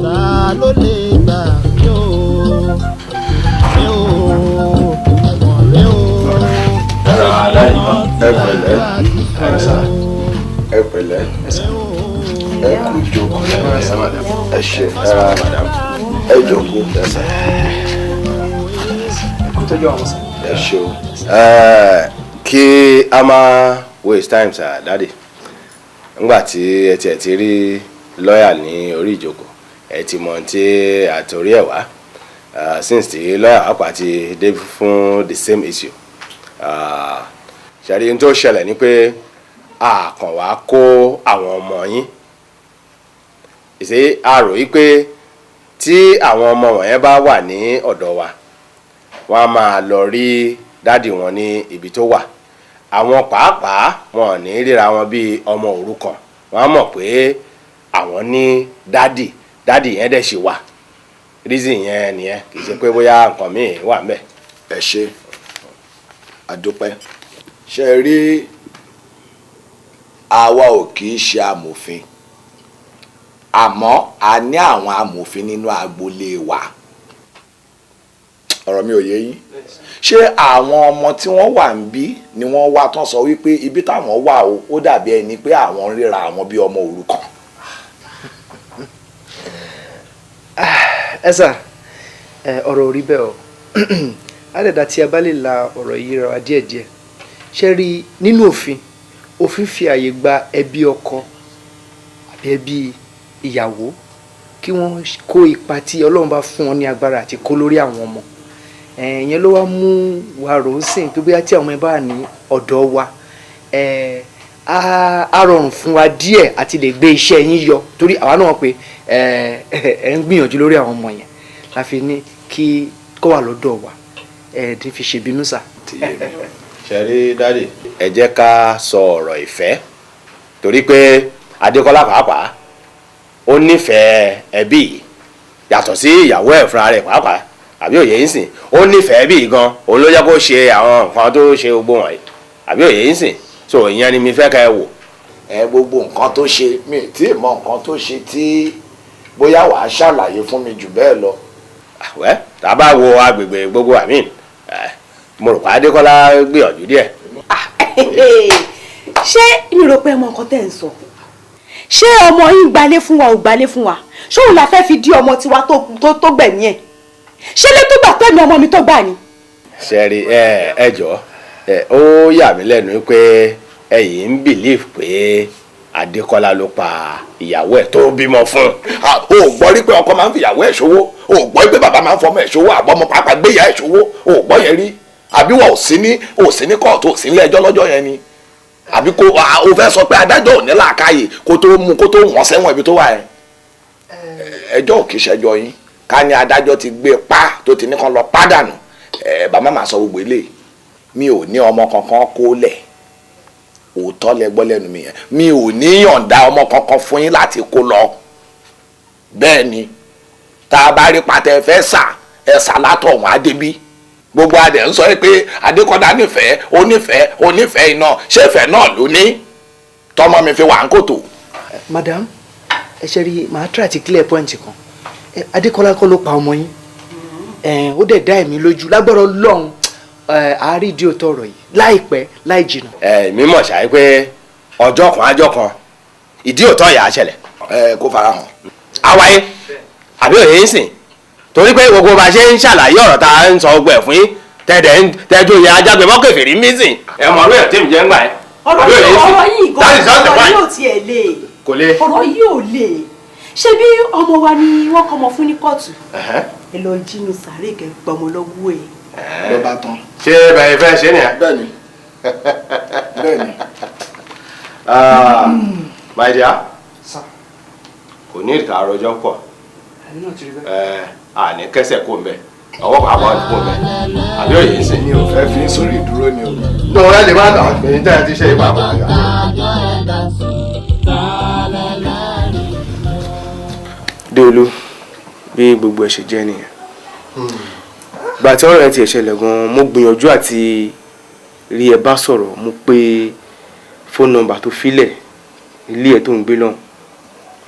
ta ló lè gbà mí o, mí o, ẹ̀wọ̀n rẹ o. Ẹ pẹ̀lẹ́, ẹ pẹ̀lẹ́, ẹ kú jókòó, ẹ ṣe ẹ jókòó, ẹ ṣe o. Kí a máa waste time sir, daddy. Ngbà tí ẹ tiẹ̀ ti rí lọ́ọ̀yà ní orí ìjókòó, ẹ ti mọ̀ tí àtòrí ẹ̀ wá, since tí lọ́ọ̀yà pàápàá ti dé fún the same issue. Ṣàrí ohun tó ṣẹlẹ̀ ni pé a kàn wá kó àwọn ọmọ yín ìṣe a rò yí pé tí àwọn ọmọ wọ̀nyẹn bá wà ní ọ̀dọ̀ wa, wọ́n á máa lọ rí dádì wọn ní ibi tó wà. Àwọn pàápàá wọn ò ní ríra wọn bíi ọmọ òrukàn, wọ́n á mọ̀ pé àwọn ní dádì, dádì yẹn dẹ̀ ṣì wà. Reason yẹn nìyẹn, kì í ṣe pé bóyá nǹkan míì wà ńbẹ̀. Ẹ ṣe, àdúpẹ́. Ṣe rí, àwa ò kì í ṣe amòfin, àmọ́ a ní àwọn amòfin nínú agboolé wa. Ọ̀rọ̀ mi ò yé yín. Ṣé àwọn ọmọ tí wọ́n wà ń bí ni wọ́n wá tán sọ wípé ibi táwọn wà o, ó dàbí ẹni pé àwọn ń ríra àwọn bí ọmọ òrukàn? Ẹ sà, ọ̀rọ̀ ò rí bẹ́ẹ̀ o. Àdàdà tí a bá lè la ọ̀rọ̀ yìí ra wa díẹ̀díẹ̀. Ṣé rí, nínú òfin, òfin fi àyè gba ẹbí ọkọ àbí ẹbí ìyàwó kí wọ́n kó ipa tí Ọlọ́run bá fún wọn ní agbára àti kó lórí àwọn ọmọ. Ìyẹn ló wá mú wa rò ó sìn pé bóyá tí àwọn ọmọ bá wà ní ọ̀dọ̀ wa, á rọrùn fún wa díẹ̀ àti lè gbé iṣẹ́ yín yọ, torí àwa náà pé ẹ ń gbìyànjú lórí àwọn ọmọ yẹn la fi ní kí kó wà lọ́dọ̀ wa, ẹ ní fi ṣèbínú sà. Ṣe rí daddy, ẹ jẹ́ ká sọ ọ̀rọ̀ ìfẹ́, torí pé Adékọ́lá pàápàá ó nífẹ̀ẹ́ ẹbí yìí yàtọ̀ sí ìyàwó ẹ̀ fúnra rẹ̀ pàápàá, àbí òye yín sìn, ó nífẹ̀ẹ́ ẹbí yìí gan, òun ló jẹ́ kó ṣe àwọn nǹkan tó ṣe gbogbo wọ̀nyí, àbí òye yín sìn. So ìyẹn ni mi fẹ́ kẹ́ ẹ wò. Ẹ gbogbo nǹkan tó ṣe, mi tí ì mọ nǹkan tó ṣe tí bóyá wàá ṣàlàyé fún mi jù bẹ́ẹ̀ lọ. Wẹ́ tá a bá wo agbègbè gbogbo, àmín, mo rò pé Adékọ́lá gbìyànjú díẹ̀. Ṣé mi rò pé ẹ mọ nǹkan tẹ́ ń sọ? Ṣé ọmọ yín gbalé fún wa ò gbalé fún wa? Ṣé òun la fẹ́ fi dí ọmọ tiwa tó gbẹ̀mí ẹ̀? Ṣé lé tó gbà tẹ̀mí ọmọ mi tó gbà ni? Ṣẹ́rí, ẹ jọ̀ọ́, ó yà mí lẹ́nu pé ẹ̀yin ń believe pé Adékọ́lá ló pa ìyàwó ẹ̀ tó bímọ fún. O ò gbọ́ rí pé ọkọ máa ń fi ìyàwó ẹ̀ ṣòwò, o ò gbọ́ rí pé bàbá máa ń fọmọ ẹ̀ ṣòwò, àbọ̀mọ pàápàá gbé ìyá ẹ̀ ṣòwò, o ò gbọ́ yẹn rí. Àbí wọ́n ò sí ní kóòtù, ò sí ní ẹjọ́ lọ́jọ́ yẹn ni? Àbí kó o fẹ́ sọ pé adájọ́ ò ní làákàyè kó tó mú kó tó wọ́n sẹ́wọ̀n ibi tó wà yẹn? Ẹjọ́ ò kì í ṣẹjọ́ yín. Ká ní adájọ́ ti gbé pa tó ti ní kán lọ pádànù ẹ, bàbá máa sọ gbogbo eléyìí. Mi ò ní ọmọ kankan kó lẹ̀. Òótọ́ lẹ gbọ́ lẹ́nu mi yẹn. Mi ò ní yọ̀ǹda ọmọ kankan fún yín láti kó lọ. Bẹ́ẹ̀ ni, tá a bá rí pàtẹ fẹ́ sà, ẹ sà látọ̀hún adébí. Gbogbo adẹ̀ ń sọ pé Adékọ́lá nífẹ̀ẹ́, ó nífẹ̀ẹ́, ó nífẹ̀ẹ́ iná. Ṣéfẹ̀ẹ́ náà ló ní tọmọ mi fi wà ń kòtò? Madam, ẹ ṣe rí, màá try to clear point kan. Adékọ́lá kọ́ ló pa ọmọ yín. Ó dẹ̀ dá ẹ̀mí lójú, lágbára Ọlọ́run, àárí ìdí òótọ́ ọ̀rọ̀ yìí láìpẹ́ láì jìnnà. Ẹ mi mọ̀ ṣáà pé ọjọ́ kan ajọ́ kan, ìdí òótọ́ yà á ṣẹlẹ̀. Ẹ kó fara hàn. Àwáyé àbí òye ń sìn, torí pé gbogbo bá ṣe ń ṣàlàyé ọ̀rọ̀ tá a ń sọ ọgbẹ́ fún yín, tẹ̀dẹ̀ ń tẹ́jú yẹn ajágbe mọ́kèfèrí mí sìn. Ẹ mọ̀ orí ẹ̀ tí mi jẹ́ ń gbà ẹ́. Ọ̀rọ̀ yìí, ọ̀rọ̀ yìí gan, ọ̀rọ̀ yìí ò tiẹ̀ lè. Kò lè. Ọ̀rọ̀ yìí ò lè. Ṣé bí ọmọ wa ni wọ́n kọ́ ọmọ fún ní kóòtù? Ẹ lọ jínú sàárè kẹ́ gbọmọ lọ́wọ́ ẹ̀. Ló bá tán. Ṣé bẹ́ẹ̀ fẹ́ ṣe nìyẹn? Bẹ́ẹ̀ni, bẹ́ẹ̀ni. My dear, kò ní ìka àròjọ pọ̀. Àní kẹsẹ̀ kó mbẹ, ọwọ́ kan àbọ̀ kó mbẹ, àbí òye ń sìn. Mi ò fẹ́ fi sórí ìdúró ni o. Ní wọn lè má nà èyí tẹ́ ẹ ti ṣe ìpamọ́. Déolú, bí gbogbo ẹ̀ ṣe jẹ́ nìyẹn. Gbà tí ọ̀rọ̀ ẹ ti ṣẹlẹ̀ gan-an, mo gbìyànjú àti rí ẹ bá sọ̀rọ̀. Mo pe phone number tó filẹ̀ ilé ẹ̀ tó ń gbé lọ́hùn,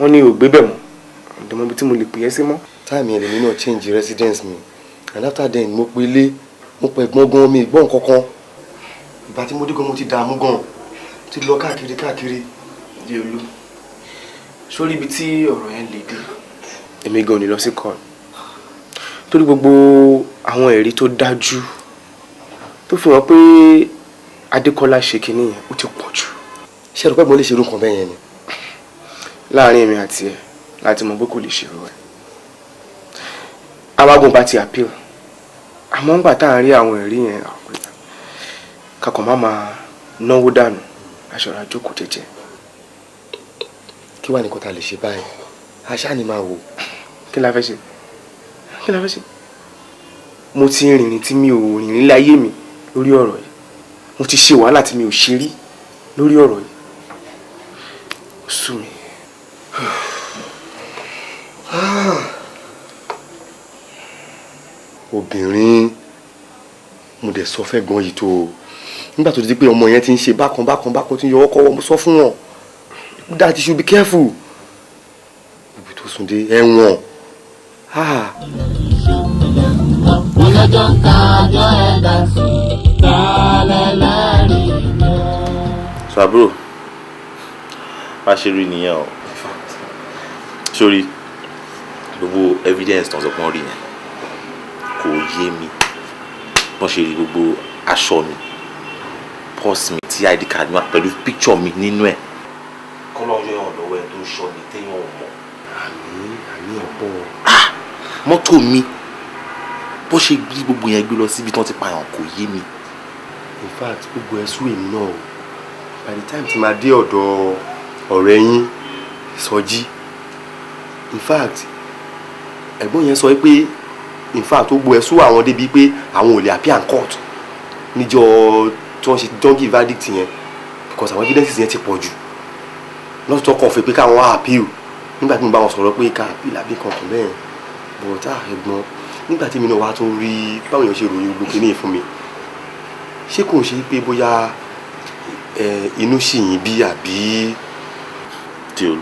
wọ́n ní ò gbé bẹ̀ mọ́. Ọ̀dọ̀ mọ́bi tí mo lè pè é sí mọ́. Time yẹn lèmi náà change residence mi, and after then mo pe ilé, mo pe ẹ̀gbọ́n gan, mi gbọ́n kankan. Ìgbà tí mo dé gan, mo ti dààmú gan, mo ti lọ káàkiri káàkiri. Déolú, sórí ibi tí ọ̀rọ̀ yẹn lè dé, èmi gan ò ní lọ sí court, torí gbogbo àwọn ẹ̀rí tó dájú tó fi hàn pé Adékọ́lá ṣe kinní yẹn, ó ti pọ̀ jù. Ṣé ẹ rò pé mo lè ṣerú nǹkan bẹ́ẹ̀ yẹn ni? Láàárín èmi àti ẹ láti mọ̀ pé kò lè ṣerú ẹ̀. Awágùn bá ti appeal, àmọ́ ńgbà tá à ń rí àwọn ẹ̀rí yẹn, kakọ̀ má máa náwó dànù, aṣọra jókòó jẹ́jẹ́. Kí wàá nìkan tá a lè ṣe báyìí? Aṣáà ni máa wò. Kí la fẹ́ ṣe? Kí la fẹ́ ṣe? Mo ti rìnrìn tí mi ò rìnrìn láyé mi lórí ọ̀rọ̀ yìí. Mo ti ṣe wàhálà tí mi ò ṣe rí lórí ọ̀rọ̀ yìí. Ó sú mi. Obìnrin, mo dẹ̀ sọ fẹ́ gan yìí tó o, nígbà tó di pé ọmọ yẹn ti ń ṣe bákan bákan bákan, tí ń yọwọ́ kọ́wọ́, mo sọ fún wọn that you should be careful. Ibi tó sùn dé, ẹ̀wọ̀n. Ọlọ́jọ́ ń kájọ́ ẹ̀dá sí tálẹ̀ lẹ́rìí. So àbúrò, bá ṣe rí nìyẹn o. Sórí gbogbo evidence tó ń sọ pé wọ́n rí yẹn, kò yé mi. Bọ́n ṣe rí gbogbo aṣọ mi, purse mi, tí ID card mi wà pẹ̀lú picture mi nínú ẹ̀. Kọ́lọ́ yọ̀yàn lọ́wọ́ ẹ tó ń ṣọ́ ni téèyàn ò mọ̀. Àmì, àmì ọ̀pọ̀. Mọ́tò mi, bó ṣe gbé gbogbo yẹn gbé lọ síbi tí wọ́n ti pààyàn, kò yé mi. In fact, gbogbo ẹ sú èmi náà o. By the time tí máa dé ọ̀dọ̀ ọ̀rẹ́ yín Sọjí, in fact, ẹ̀gbọ́n yẹn sọ pé in fact, ó gbọ́ ẹ sú àwọn débi pé àwọn ò lè appear in court níjọ́ tí wọ́n ṣe donkey verdict yẹn, because àwọn evidences yẹn ti pọ̀ jù lọ́sọ̀tọ̀ kàn fẹ́ pé káwọn wá appeal. Nígbà tí mo bá wọn sọ̀rọ̀ pé ká appeal àbí kankan bẹ́ẹ̀, but ah, ẹ̀gbọ́n, nígbà tí mi náà wá tún rí báwọn èèyàn ṣe ròyìn gbogbo kìíní fún mi, ṣé kò ń ṣe pé bóyá inú ṣì yín bí àbí? Déolú,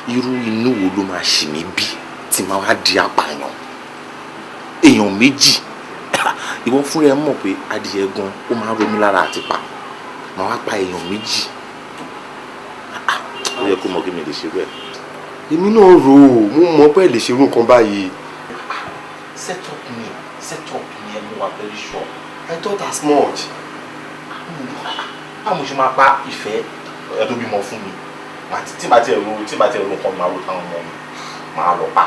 irú inú wo ló máa ṣì mí bí tí máa wá di apààyàn èèyàn méjì? Ìwọ fúnra ẹ mọ̀ pé adìyẹ gan, ó máa ń ronú lára àti pa. Máa wá pa èèyàn méjì? Ó yẹ kó mọ̀ kí mi lè ṣe bẹ́ẹ̀. Èmi náà rò ó, mo mọ̀ pé ẹ lè ṣerú nǹkan báyìí. Set up ni, set up ni ẹ mú wa, very sure. I thought as much. Báwo mo ṣe máa pa ìfẹ́ ẹ tó bímọ fún mi? Tí bá tiẹ̀ ro nǹkan, máa ro táwọn ọmọ mi máa lọ pa,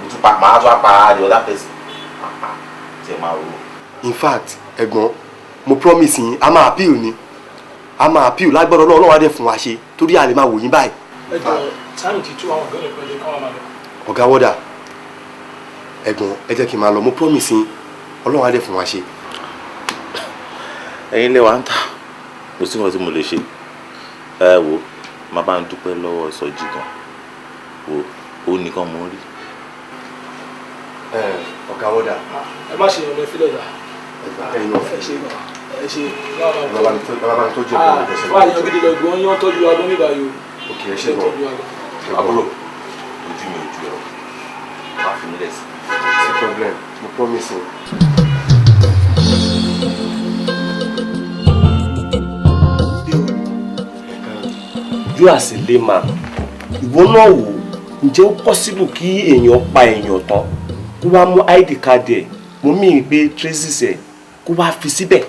mo tún pa, máa tún pa the other person, máa pa tí ẹ máa ro. In fact, ẹ̀gbọ́n, mo promise yín, a máa appeal ni. A máa appeal lágbára Ọlọ́run, Ọlọ́run á dẹ̀ fún wa ṣe torí a lè máa wò yín báyìí. Ẹ jọ táìmù ti tú àwọn ọ̀gá ìpẹ́jẹ káwọn máa lọ. Ọ̀gá wọ́dà, ẹ̀gbọ́n, ẹ jẹ́ kí n máa lọ, mo promise yín, Ọlọ́run á dẹ̀ fún wa ṣe. Ẹ̀yin lẹ wá ń tà, kò sí nǹkan tí mo lè ṣe. Ẹ wo, màá bá ń dúpẹ́ lọ́wọ́ Sọjí gan. Wo, ó nìkan mò ń rí. Ọ̀gá wọ́dà. Ẹ má ṣe ọ̀nà ìfilẹ̀ dà. Ẹ̀yin náà Ẹ ṣe gan. Ẹ ṣe. Bàbá mi tọ́jú ẹ̀gbọ́n mi fẹsẹ̀. Wà á yan gidi lọ gbọ́n yán tọ́jú wa gan níbàyò. Ok, ẹ ṣe gan. Àbúrò, ojú mi ojú ẹ o, má fi mí lẹ̀ sí. Sí problem, mo promise yín. You as a layman, ìwọ náà wò, ǹjẹ́ ó possible kí èèyàn pa èèyàn tán kó wá mú ID card ẹ̀, mo mí pé traces ẹ̀, kó wá fi síbẹ̀?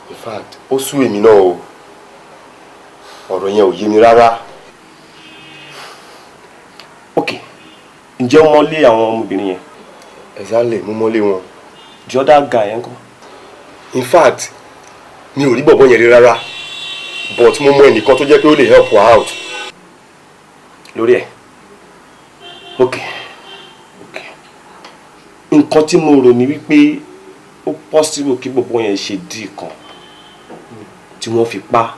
In fact, ó sú èmi náà o, ọ̀rọ̀ yẹn ò yé mi rárá. Ok, ǹjẹ́ o mọ̀lé àwọn ọmọbìnrin yẹn? Exactly, mo mọ̀lé wọn. The other guy yẹn kọ́? In fact, mi ò rí bọ̀bọ̀ yẹn rí rárá, but mo mọ ẹnìkan tó jẹ́ pé ó lè help her out. Lórí ẹ̀, ok, ok, nǹkan tí mo rò ní wípé ó possible kí bọ̀bọ̀ yẹn ṣe dí kan tí wọ́n fi pa,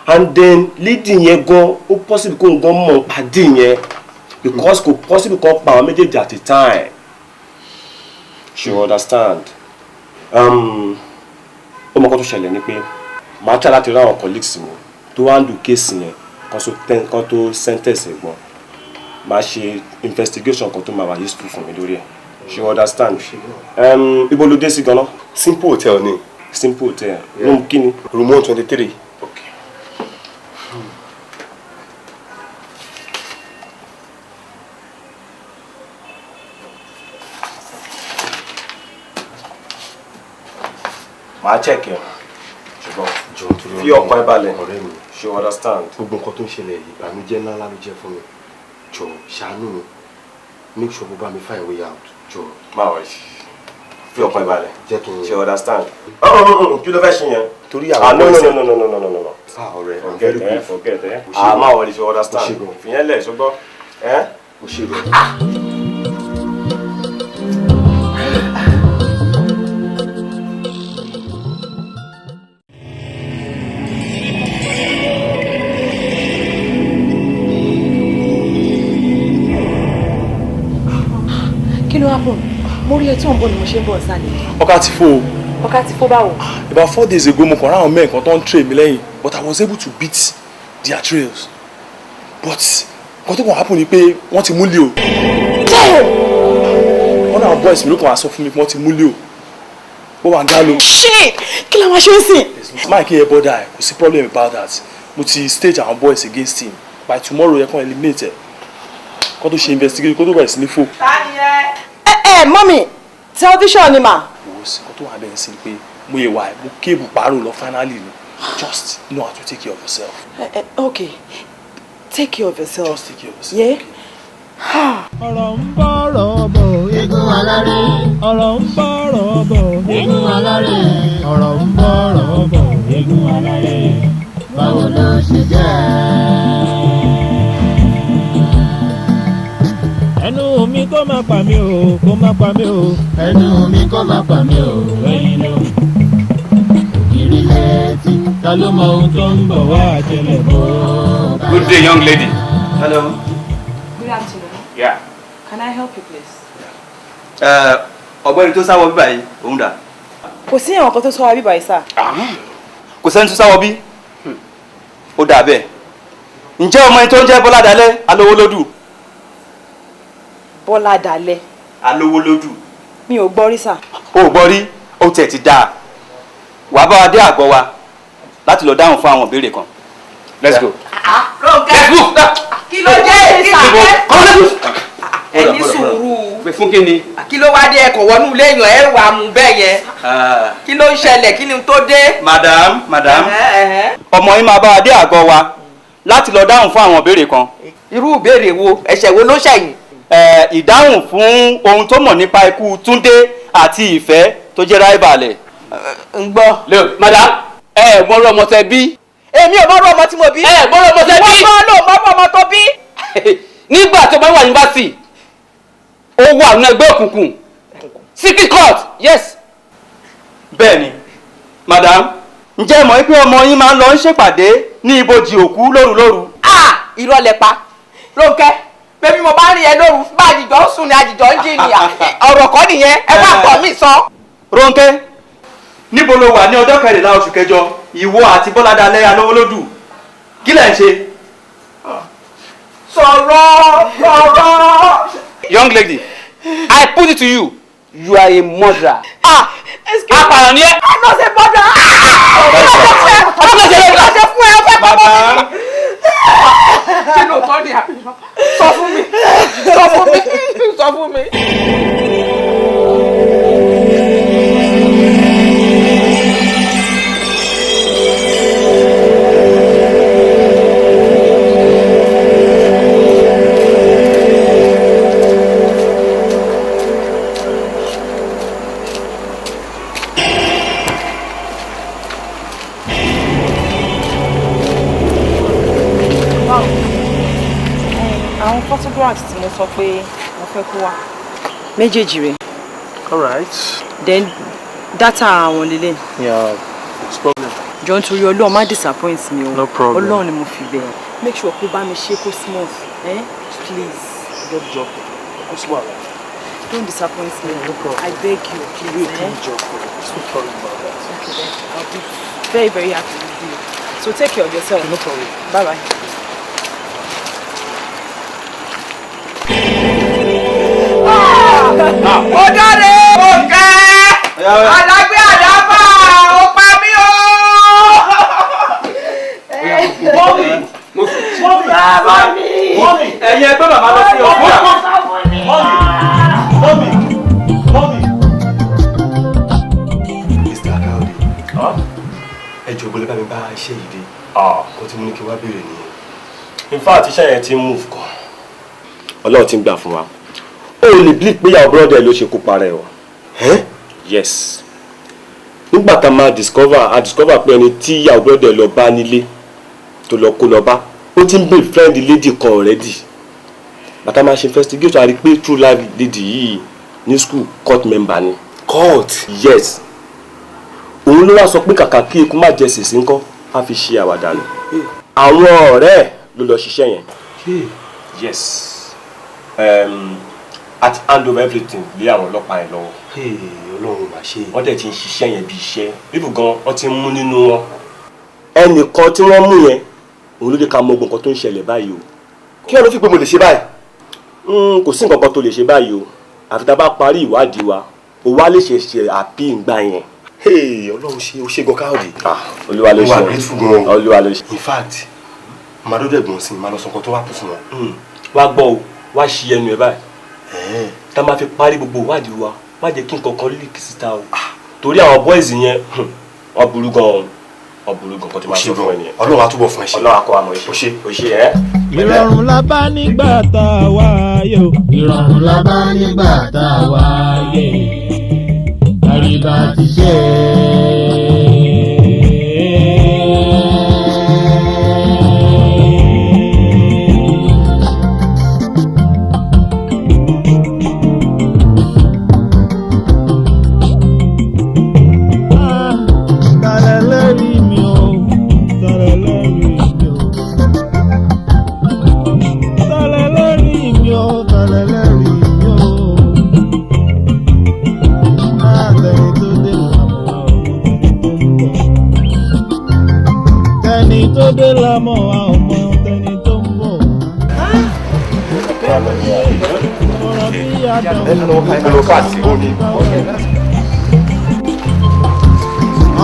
and then lady yẹn gan, ó possible kó n gan mọ̀ pàdé yẹn, because kò possible kan pa àwọn méjèèjì at a time. You understand? Ó mọ nǹkan tó ṣẹlẹ̀ ni pé màá try láti rí àwọn colleagues mi tó wá ń lu kéèsì yẹn kan tó sentence ẹ̀gbọ́n, màá ṣe investigation kan tó máa wà useful fún mi lórí ẹ̀. You understand? Ibo ló dé sí gan-an? Simple hotel ni. Simple hotel. Room kí ni? Room 123. Okay. Màá check ẹ, ṣùgbọ́n fi ọkàn ẹ balẹ̀. Ọ̀rẹ́ mi, you understand? Gbogbo nǹkan tó ń ṣẹlẹ̀ yìí, ìbànújẹ́ ńlá ńlá ló jẹ́ fún mi. Jọ ṣàánú mi, make sure kó bá mi find way out. Jọ. Má wọ̀ ẹ́, fi ọkàn ẹ balẹ̀. Jẹ́ kí n. You understand? Kí ló fẹ́ ṣe yẹn? Torí àwọn no boys no no no no no no no. Ah ọ̀rẹ́, I'm Forget very ẹ, grateful. forget ẹ. O ṣé Ah, má wọ̀ ẹ́, you understand? O ṣé gan. Fìyẹn lẹ̀, ṣùgbọ́n. O ṣé gan. Kí ló happen? Mo rí ẹ tí ò ń bọ̀ ni mo ṣe ń bọ̀ sálẹ̀. Ọkà ti fò o. Ọkà ti fò báwo? About 4 days ago, mo kàn ráwọn mẹ́rin kan tó ń trail mi lẹ́yìn, but I was able to beat their trails. But nǹkan tó kàn happen ni pé wọ́n ti mú Leo. Wọ́n náà boys mi ló kàn wá sọ fún mi pé wọ́n ti mú Leo. Ó wà ń dá lóhùn. Shit! Kí la máa ṣe ń sìn? Mike yẹ bọ́dà ẹ̀, kò sí problem about that. Mo ti stage àwọn boys against him. By tomorrow, yẹ kàn eliminate ẹ̀. Kó tó ṣe investigate, kó tó bẹ̀rẹ̀ sí ní fò. Ẹ ẹ mọ́mì, television ni mà. Wo sí nǹkan tó wà bẹ́ẹ̀ sí ni pé mo yẹ wà ẹ̀, mo kébù pààrọ̀ lọ finally ni. Just know how to take care of yourself. Okay, take care of yourself. Just take care of yourself. Yeah? Ọ̀rọ̀ ń bọ̀rọ̀ bọ̀ eégún aláré. Ọ̀rọ̀ ń bọ̀rọ̀ bọ̀ eégún aláré. Ọ̀rọ̀ ń bọ̀rọ̀ bọ̀ eégún aláré. Báwo ló ṣe jẹ́? Ẹnu mi kó má pa mí o, kó má pa mí o. Ẹnu mi kó má pa mí o, ẹyin ló. Ògiri létí, ta ló mọ ohun tó ń bọ̀ wá jẹlẹ̀ bó bá. Good day, young lady. Hello. Good afternoon. Yeah. Can I help you please? Ọ̀gbẹ́ni tó sáwọ bíbà yìí, òun dà? Kò sí àwọn kan tó sọ wa bíbá yìí sá. Kò sẹ́ni tó sáwọ bí? Ó dà bẹ́ẹ̀. Ǹjẹ́ ọmọ ẹni tó ń jẹ́ Bọ́lá Dalẹ́ Alówólódù? Bọ́lá Dalẹ́. Alówólódù. Mi ò gbọ́ rí sà. O ò gbọ́ rí, ó tiẹ̀ ti dáa. Wàá bá wa dé àgọ́ wa láti lọ dáhùn fún àwọn ìbéèrè kan. Let's go. Rónkẹ́ kí ló dé kí ló dé ẹ ní sùúrù. Fún kí ni? Kí ló wá dé ẹkọ wọnú ilé èèyàn ẹ wà mú bẹ́ẹ̀ yẹn? Kí ló ń ṣẹlẹ̀, kí ni tó dé? Madam, madam, ọmọ yín máa bá wa dé àgọ́ wa láti lọ dáhùn fún àwọn ìbéèrè kan. Irú ìbéèrè wo? Ẹ̀ṣẹ̀ wo ló ṣẹ̀yìn? Ìdáhùn fún ohun tó mọ̀ nípa ikú Túndé àti Ìfẹ́ tó jẹ́ ráìbàlẹ̀. Ń gbọ́. Look, madam, ẹ mọ̀rọ̀ ọmọ tẹ bí. Èmi ò mọ̀rọ̀ ọmọ tí mo bí. Ẹ mọ̀rọ̀ ọmọ tẹ bí. Wọ́n gbọ́ ló mọ̀rọ̀ ọmọ tó bí. Nígbà tó bá wà yunifásitì, ó wà nínú ẹgbẹ́ òkùnkùn. Secret court, yes. Bẹ́ẹ̀ni, madam, ǹjẹ́ ẹ mọ̀ pé ọmọ yín máa ń lọ ń ṣèpàdé ní ibojì òkú lóru lóru? Ah, irọ́ lẹ pa. Rónkẹ́, bébí mo bá rí ẹ lóru, bá àjìjọ ń sùn ni àjìjọ ń jí ni, ọ̀rọ̀ kọ́ nìyẹn, ẹ wá pọ̀ mí sọ. Rónkẹ́, níbo lo wà ní ọjọ́ kẹrìnlá oṣù kẹjọ, ìwọ àti Bọ́ládalẹ́ Alówólódù, kí lẹ̀ ń ṣe? Sọ̀rọ̀ sọ̀rọ̀. Young lady, I put it to you, you are a murderer. Ah, excuse me. Apààyàn ni ẹ́. I'm not a murderer. Kí ló ṣe fún ẹ? Kí ló ṣe fún ẹ? Ó fẹ́ pamọ́ mi. Ṣé lóòótọ́ ni àbí? Sọ fún mi. Sọ fún mi. Sọ fún mi. Àwọn photographs tí mo sọ pé mo fẹ́ kó wá méjèèjì rẹ̀. All right. Then data àwọn lélẹ̀. Yeah, it's problem. Jọ nítorí Ọlọ́run má disappoint mi o. No problem. Ọlọ́run ni mo fi bẹ̀. Make sure kó bá mi ṣe kó smooth, eh? Please. Good job. Kó sí wàhálà. Don't disappoint me. No problem. I beg you, please. Do a good job for you. Don't worry about that. Okay then, I'll be very very happy with you. So take care of yourself. No problem. Bye bye. Ó dáre òkè alágbé àdáfà ó pa mí o. Mọ́mì, mọ́mì, mọ́mì, ẹ̀yin ẹgbẹ́ bàbá lọ sí ọ̀fíà. Mọ́mì, mọ́mì, mọ́mì. Mr. Akande, ẹ jọ̀ọ́ bọ́lá bá mi bá iṣẹ́ yìí dé. Kó tí mo ní kí wá béèrè nìyẹn. In fact, iṣẹ́ yẹn ti ń move gan. Ọlọ́run ti ń gbà fún wa. O lè believe pé ìyàwó brother ló ṣe kó parẹ́ o. Yes. Nígbà tá a máa discover, a discover pé ẹni tí ìyàwó brother lọ bá nílé tó lọ kó lọ bá, ó ti ń befriend lady kan already. Bàtà máa ṣe investigation, a rí pé true life lady yìí ní school court member ni. Court? Yes. Òun ló wá sọ pé kàkà kí eku má jẹ sèse ńkọ́, á fi ṣe àwàdà nù. Àwọn ọ̀rẹ́ ẹ̀ ló lọ ṣiṣẹ́ yẹn. Yes. At hand over everything lé àwọn ọlọ́pàá yẹn lọ́wọ́. Ọlọ́run mà ṣe. Wọ́n dẹ̀ ti ń ṣiṣẹ́ yẹn bí iṣẹ́. Bíbù gan wọ́n ti ń mú nínú wọn. Ẹnìkan tí wọ́n mú yẹn, òun ló dé ká mọ ogun kan tó ń ṣẹlẹ̀ báyìí o. Kí ló fi pé mo lè ṣe báyìí? Kò sí nǹkan kan tó lè ṣe báyìí o. Àfi tá a bá parí ìwádìí wa, o wá lè ṣe ṣe àpí ìgbà yẹn. Ọlọ́run ṣe o ṣe gan Káyọ̀dé. Olúwa ló ṣe. Mo wà grateful gan. Olúwa ló ṣe. In fact, màá dọ́dọ̀ ẹ̀gbọ́n sí i, màá lọ sọ nǹkan tó wà kú fún wọn. Wá gbọ́ o, wá ṣí ẹnu ẹ báyìí. Tá a máa fi parí gbogbo ìwádìí wa, má jẹ́ kí nǹkan kan líkì síta o. Torí àwọn boys yẹn, wọ́n burú gan-an, wọ́n burú gan-an kan tí máa sọ fún ẹ nìyẹn. Ọlọ́run á túbọ̀ fún ẹ ṣe. Ọlọ́run á kọ́ àmọ́ ẹ ṣe. O ṣe ẹ́. Ìrọ̀rùn la bá nígbà tá a wáyé o. Ìrọ̀rùn la bá nígbà tá a wáyé. Àríbá ti ṣe é. Tó dé la mọ̀ a ò mọ tẹni tó ń bọ̀.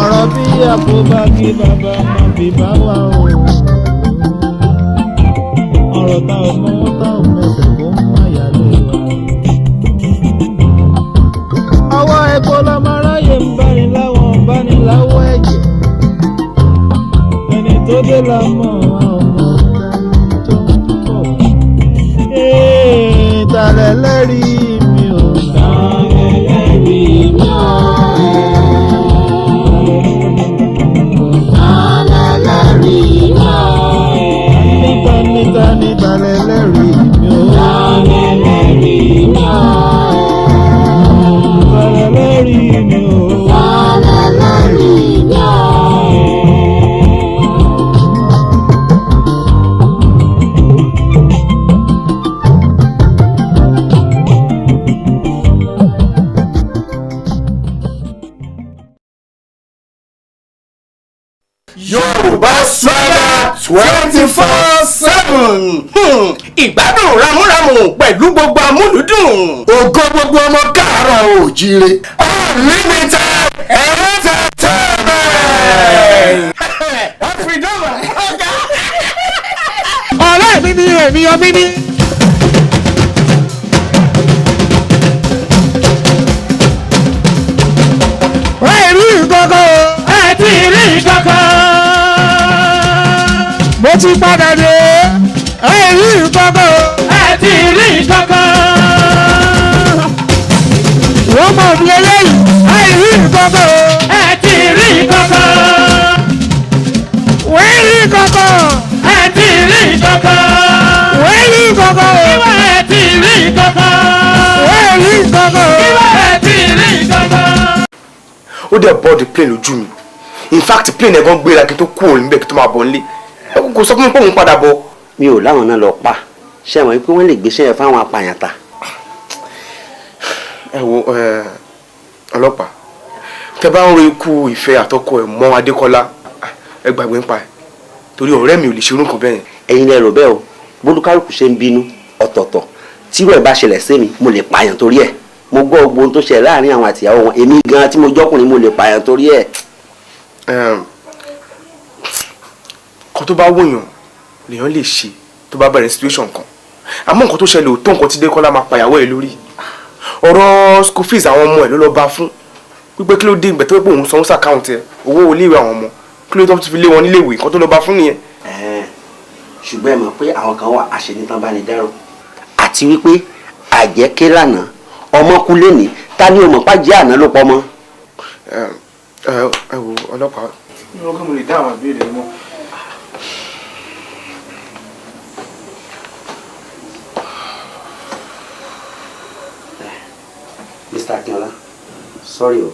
Ọ̀rọ̀ bí àkóbá kí bàbá máa fi bá wa o. Ọ̀rọ̀ tá ò mọ tá ò mẹsẹ̀ kó má yà lé wa. Ọwọ́ epo lọmọ aráyé ń báni láwọn ń báni láwọ̀ ẹ̀jẹ̀. Tó dé la mọ̀ a ò mọ̀ tẹni tó ń bọ̀. Tàlẹ̀ lẹ́rìí mi ò. Tàlẹ̀ lẹ́rìí mi ò. Yorùbá Swagger 24/7. Ìgbádùn ramúramù pẹ̀lú gbogbo amúlùdùn. Ògo gbogbo ọmọ káàárọ̀ oòjíire. Unlimited entertainment. Ọ̀rẹ́ mi ni èmi ọmí ní. Ẹ rí nǹkankan o. Ẹ ti rí nǹkankan. Mo ti padà dé. Ẹ rí nǹkankan o. Ẹ ti rí nǹkankan. Wọ́n mọ̀ mí eléyìí. Ẹ rí nǹkankan o. Ẹ ti rí nǹkankan. Wọ́n rí nǹkankan. Ẹ ti rí nǹkankan. Wọ́n rí nǹkankan o. Ìwọ ẹ ti rí nǹkankan. Wọ́n rí nǹkankan o. Ìwọ ẹ ti rí nǹkankan. Ó dẹ̀ board plane lójú mi. In fact, plane ẹ̀gbọ́n gbéra kí n tó kúrò níbẹ̀ kí n tó máa bọ̀ nílé. Kò sọ fún mi pé òun padà bọ̀. Mi ò láwọn náà lọ pa. Ṣé ẹ mọ̀ pé wọ́n lè gbéṣẹ́ yẹn fáwọn apààyàn ta? Ẹ wo ọlọ́pàá, tẹ bá ń ro ikú Ìfẹ́ àtọkọ ẹ̀ mọ́ Adékọ́lá, ẹ gbàgbé ń pa ẹ̀, torí ọ̀rẹ́ mi ò lè ṣerú nǹkan bẹ́ẹ̀ yẹn. Ẹ̀yin lẹ rò bẹ́ẹ̀ o. Bólúkálùkù ṣe ń bínú ọ̀tọ̀ọ̀tọ̀. Tírú ẹ̀ bá ṣẹlẹ̀ sí mi, mo lè pààyàn torí ẹ̀. Mo gbọ́ gbogbo ohun tó ṣẹlẹ̀ láàrin àwọn àtìyàwó wọn. Èmi gan-an tí mo jọ́kùnrin, mo lè pààyàn torí ẹ̀. Kan tó bá wòyàn lèèyàn lè ṣe tó bá bẹ̀rẹ̀ situation kan, àmọ́ nǹkan tó ṣẹlẹ̀ ò tó nǹkan tí Dékọ́lá máa pàyàwó ẹ̀ lórí. Ọ̀rọ̀ school fees àwọn ọmọ ẹ̀ ló lọ bá fún, wípé kí ló dé ìgbà tó pé òun sanwó sàkáùntì ẹ̀, owó iléèwé àwọn ọmọ, kí ló tó fi lé wọn níléèwé. Nǹkan tó lọ bá fún nìyẹn. Ṣùgbọ́n ẹ mọ̀ pé àwọn kan wà àṣenitán bá ní dárò, àti wípé àjẹké lánàá ọmọ kú lẹ́ni, ta ni o mọ̀ pàjẹ́ àná ló pọ̀ mọ́. Ẹ wo ọlọ́pàá, mi ò kí mo lè dá àwọn ìbéèrè mọ́. Mr. Akínọlá, sorry o,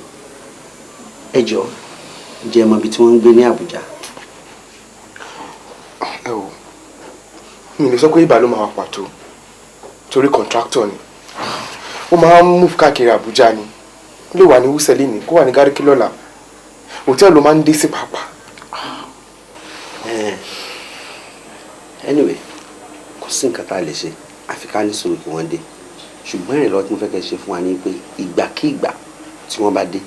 ẹ jọ̀ọ́, ǹjẹ́ ẹ mọ ibi tí wọ́n ń gbé ní Àbújá? Ẹ wò, mi lè sọ pé ibà ló máa wà pàtó, torí contractor ni. Ó máa ń move káàkiri Àbújá ni. Ó lè wà ní Wuse lénìí, kó wà ní Garki lọ́la. Hòtẹ́ẹ̀lì ló máa ń dé sí pàápàá. Anyway, kò sí nǹkan tá a lè ṣe àfi ká ní sùúrù kí wọ́n dé. Ṣùgbọ́n ìrànlọ́wọ́ tí mo fẹ́ kẹ́ ṣe fún wa ni pé ìgbàkigbà tí wọ́n bá dé,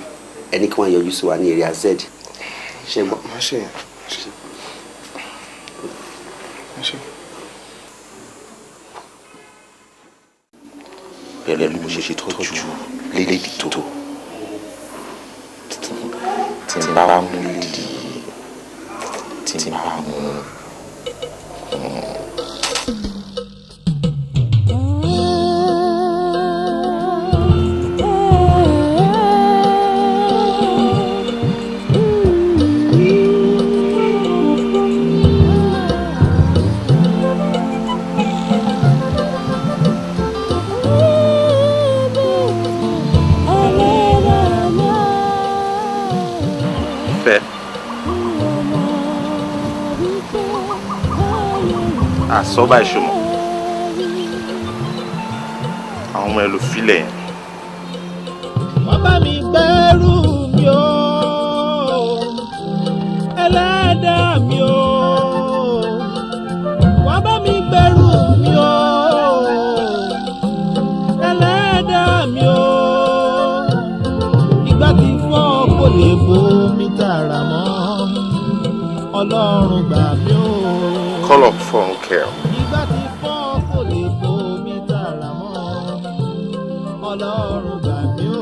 ẹni kí wọ́n yọjú sí wa ní area Z. Ṣé gbọ́? Má ṣe yẹn. Má ṣe. Pẹ̀lú mo ṣe tọ́jú lédi tó, tí n bá mú lédi, tí n bá mú. Àsọ́bà ìṣòmọ̀ àwọn ọmọ ẹ ló filẹ̀ yẹn. Wọ́n bá mi gbẹ́rù mi o, ẹlẹ́dàá mi o. Wọ́n bá mi gbẹ́rù mi o, ẹlẹ́dàá mi o. Ìgbà tí fọ́ kò lè bomi tààrà mọ́, Ọlọ́run gbà mí o. Call up phone care. Ìgbà tí fọ́ kò lè bomi tààrà mọ́, Ọlọ́run gbà mí o.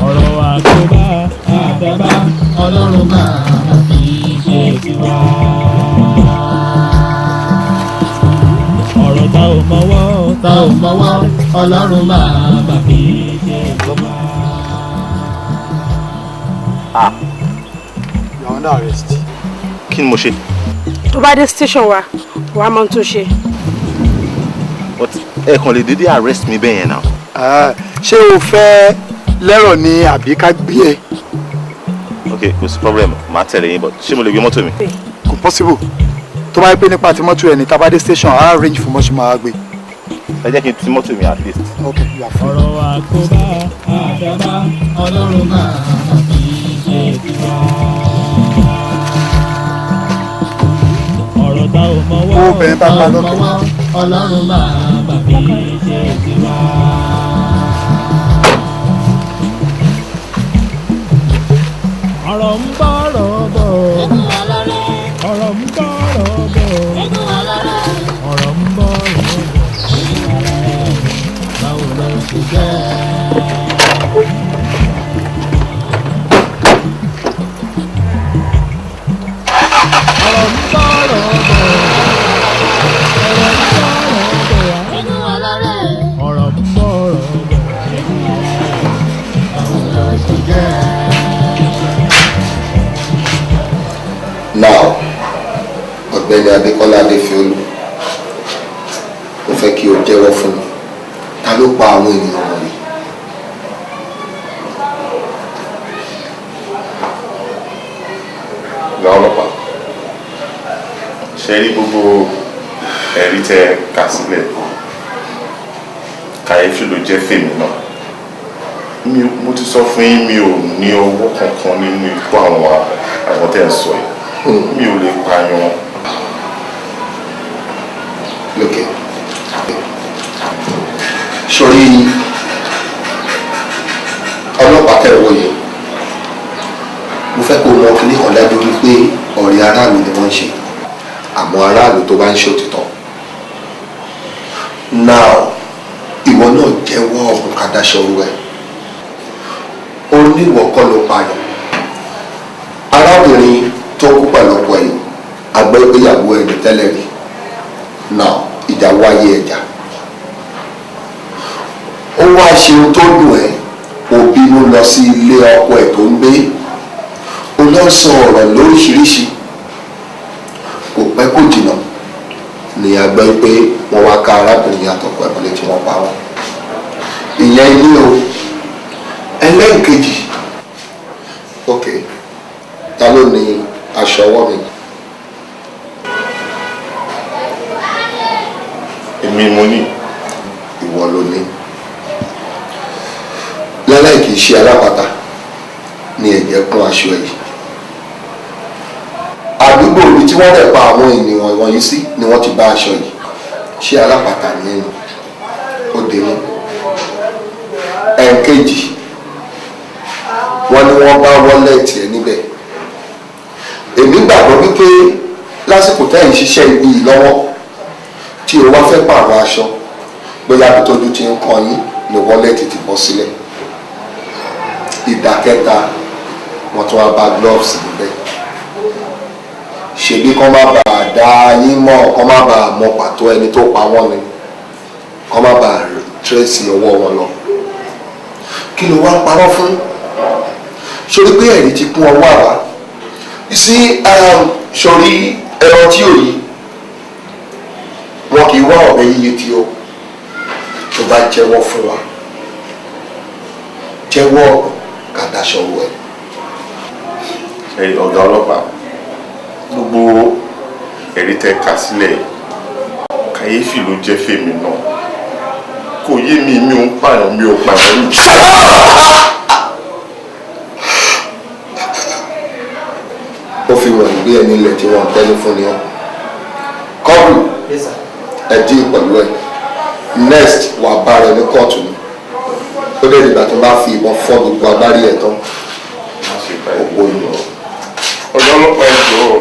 Ọ̀rọ̀ àkóbá àdábá, Ọlọ́run máa fi ṣe tiwa. Ọ̀rọ̀ tá ò mọwọ́ tá ò mọwọ́, Ọlọ́run máa fi ṣe tiwa. You are under arrest. Kí ni mo ṣe? Tó bá dé station wa, wàá mọ ohun tó ṣe. But ẹ kàn lè dédé arrest mi bẹ́ẹ̀ yẹn náà. Ṣé o fẹ́ Lẹ́rọ̀ ni àbí ká gbé ẹ? Ok, kò sí problem, màá tẹ̀lé yín, but ṣé mo lè gbé mọ́tò mi? Kò possible. Tó bá yẹ pé nípa ti mọ́tò ẹ̀ ní tá bá dé station, á arrange fún mọ́ṣú máa gbé. Ẹ jẹ́ kí n ti mọ́tò mi at least. Ok, you are free. Ọ̀rọ̀ àkóbá àdábá ọlọ́run máa fi ṣe tiwa. Ọ̀rọ̀ tá ò mọwọ́ Obìnrin bá pa tá ò lókè. mọwọ́ ọlọ́run máa bà fi ṣe tiwa. Ọ̀rọ̀ ń bọ̀rọ̀ bọ̀. Ọ̀rọ̀ ń bọ̀rọ̀ bọ̀. Ọ̀rọ̀ ń bọ̀rọ̀ bọ̀. Báwo ló ṣe jẹ́? Ọ̀rọ̀ ń bọ̀rọ̀ bọ̀. Ọ̀rọ̀ ń bọ̀rọ̀ bọ̀. Ọ̀rọ̀ ń bọ̀rọ̀ bọ̀. Báwo ló ṣe jẹ́? Now, Ọ̀gbẹ́ni Adékọ́lá Adéfiolú, mo fẹ́ kí o jẹ́wọ́ fún mi, ta ló pa àwọn ènìyàn wọ̀nyí? Ọ̀gá ọlọ́pàá, ṣe rí gbogbo ẹ̀rí tẹ kà sílẹ̀, kàyéfì ló jẹ́ fèmí náà. Mi mo ti sọ fún yín, mi ò ní ọwọ́ kankan nínú ikú àwọn tẹ́ ń sọ yìí, mi ò lè pààyàn. Lókè sórí ọlọ́pàá tẹ̀ wọ yẹn, mo fẹ́ kó mọ kíní kan dájú wípé ọ̀rẹ́ aráàlú ni wọ́n ń ṣe, àmọ́ aráàlú tó bá ń ṣe òtítọ́. Now, ìwọ náà jẹ́wọ́ ọ̀gùn kàdáṣọ́rú ẹ̀, ó ní ìwọ kọ́ ló pààyàn. Arábìnrin tó kú pẹ̀lú ọkọ ẹ̀, àgbẹ̀ ìgbéyàwó ẹ̀ ní tẹ́lẹ̀ rí. Now, ìjà wáyé ẹ̀jà, ó wá ṣe ohun tó dùn ẹ́, ó bínú lọ sí ilé ọkọ ẹ̀ tó ń gbé, ó lọ sọ ọ̀rọ̀ lóríṣiríṣi. Kò pẹ́ kò jìnnà ní a gbọ́ pé wọ́n wá ká arábìnrin àtọkọ ẹ̀ mọ́lẹ̀ tí wọ́n pa wọ́n. Ìyẹn ilé o. Ẹlẹ́ǹkejì, ok, ta ló ní aṣọ ọwọ́ mi? Èmi mo ní. Ìwọ ló ní. Láláì kìí ṣe alápatà ní ẹ̀jẹ̀ kún aṣọ yìí. Àdúgbò ibi tí wọ́n dẹ̀ pa àwọn ènìyàn wọ̀nyí sí ni wọ́n ti bá aṣọ yìí. Ṣé alápatà ní ẹnu? Ó dé mú. Ẹ̀ẹ̀kejì, wọ́n ní wọ́n bá wọ́lẹ̀tì ẹ̀ níbẹ̀. Èmi gbàgbọ́ wípé lásìkò tẹ́ ẹ̀ ń ṣiṣẹ́ ibi yìí lọ́wọ́ tí o wá fẹ́ pààrọ̀ aṣọ, bóyá ibi tójú ti ń kan yín ni wọ́lẹ̀tì ti bọ́ sílẹ̀. Ìdá kẹta, wọ́n tún wá bá gloves níbẹ̀. Ṣebí kán má bàa dá yín mọ̀, kán má bàa mọ pàtó ẹni tó pa wọ́n ni, kán má bàa tírèsì ọwọ́ wọn lọ. Kí ló wá ń parọ́ fún? Sórí pé ẹ̀rí ti kún ọwọ́ àwa sí sórí ẹran tí ò yí, wọn kì í wá ọ̀bẹ yíyí tí ó tó bá jẹ́wọ́ fún wa, jẹ́wọ́ kàdáṣọ wọ ẹ̀. Ṣe ọ̀gá ọlọ́pàá, gbogbo ẹ̀rí tẹ kà sílẹ̀, kàyéfì ló jẹ́ fèmí náà. Kò yé mi, mi ò ń pààyàn, mi ò pààyàn rí. Ó fi wọ̀nyí gbé ẹni ilẹ̀ tí wọ́n tẹ́lẹ̀ fún ni ọ́. Kọ́ọ̀lù ẹ dín pẹ̀lú ẹ. Next, wà bá rẹ ní kóòtù ni. Ó dẹ̀ dìgbà tó bá fi ìbọn fọ́ gbogbo agbárí ẹ̀ tán. Òpó ni ọ. Ọ̀gá ọlọ́pàá, ẹ jọ̀ọ́.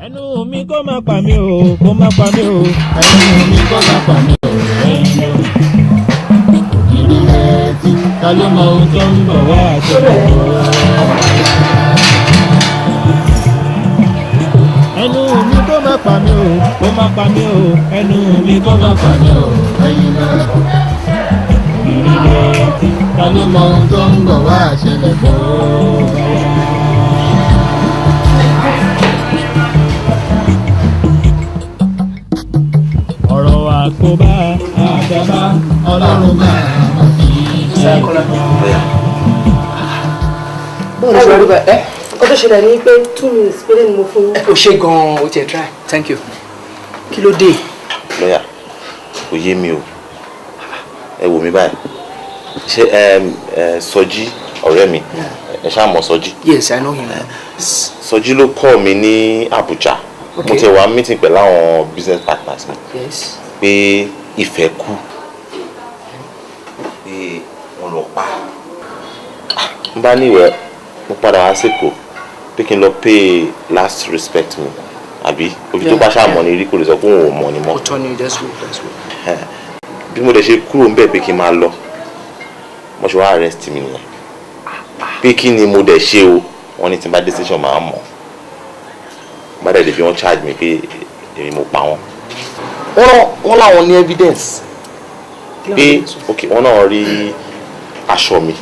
Ẹnu mi kó má pa mí o, kó má pa mí o, ẹnu mi kó má pa mí o. Ẹnu ògiri létí, ta ló mọ ohun tó ń bọ̀ wá àṣẹlẹ̀ o. Ẹnu mi kó má pa mí o, kó má pa mí o, ẹnu mi kó má pa mí o. Ẹyin lọ ògiri létí, ta ló mọ ohun tó ń bọ̀ wá àṣẹlẹ̀ o. Ọ̀rọ̀ Àdàbà ọlọ́run máa ma fi ṣe tiwa. Báwo ni ṣe wá rí báyìí? Ẹ́ Nǹkan tó ṣẹlẹ̀ ni pé 2 minutes péré ni mo fún yín. O ṣe gan-an, o tiẹ̀ try. Thank you. Kí ló dé? Lọ́yà, kò yé mi o. Ẹ wò mí báyìí. Ṣé ẹ Sọjí ọ̀rẹ́ mi, ẹ ṣáà mọ̀ Sọjí? Yes, I know him. Sọjí ló call mi ní Abuja. Mo ti wá meeting pẹ̀lú àwọn business partners mi pé Ìfẹ́ kú, pé wọ́n lọ pa. N bá ní ìwẹ̀, mo padà wá sÉkòó pé kí n lọ pay last respect mi, àbí ojú tó bá ṣáà mọ̀ ní rí kò lè sọ pé òun ò mọ̀ ni mọ́. Òótọ́ ni, that's good, that's good. Bí mo dẹ̀ ṣe kúrò ńbẹ̀ pé kí n máa lọ, wọ́n ṣe wá arrest mi nìyẹn. Pé kí ni mo dẹ̀ ṣe o? Wọ́n ní tí n bá dé station máa mọ̀. Bá dẹ̀ dé bí, wọ́n charge mi pé èmi mo pa wọ́n. Wọ́n láwọn ní evidence pé, ok, wọ́n náà rí aṣọ mi.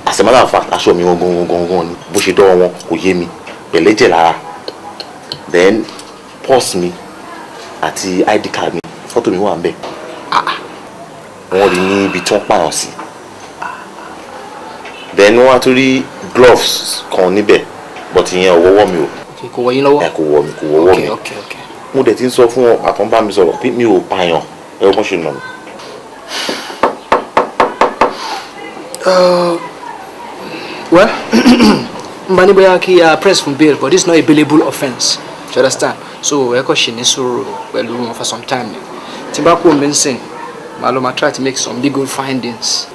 As a matter of fact, aṣọ mi gangan gangan ni. Bó ṣe dọ́wọ́ wọn kò yé mi, pẹ̀lẹ́jẹ̀ lára. Then purse mi àti ID card mi, fọ́tò mi wà ń bẹ̀. Wọ́n rí ní ibi tí wọ́n pààyàn sí. Then wọ́n á tún rí gloves kan níbẹ̀, but ìyẹn ò wọ́wọ́ mi o. Okay, kò wọ yín lọ́wọ́? Ẹ kò wọ mi, kò wọ́wọ́ mi. Mo dẹ̀ ti ń sọ fún wọn àtọ́n bá mi sọ̀rọ̀ pé mi ò pààyàn. Ẹ wọ́n ṣe nà mí. Well, n bá ní bóyá kí a press fún bail, but this is not a bailable offence. You understand? So ẹ kọ́ ṣì ní sùúrù pẹ̀lú wọn for some time ni. Tí n bá kúrò mi ń sìn, màá lọ máa try to make some legal findings.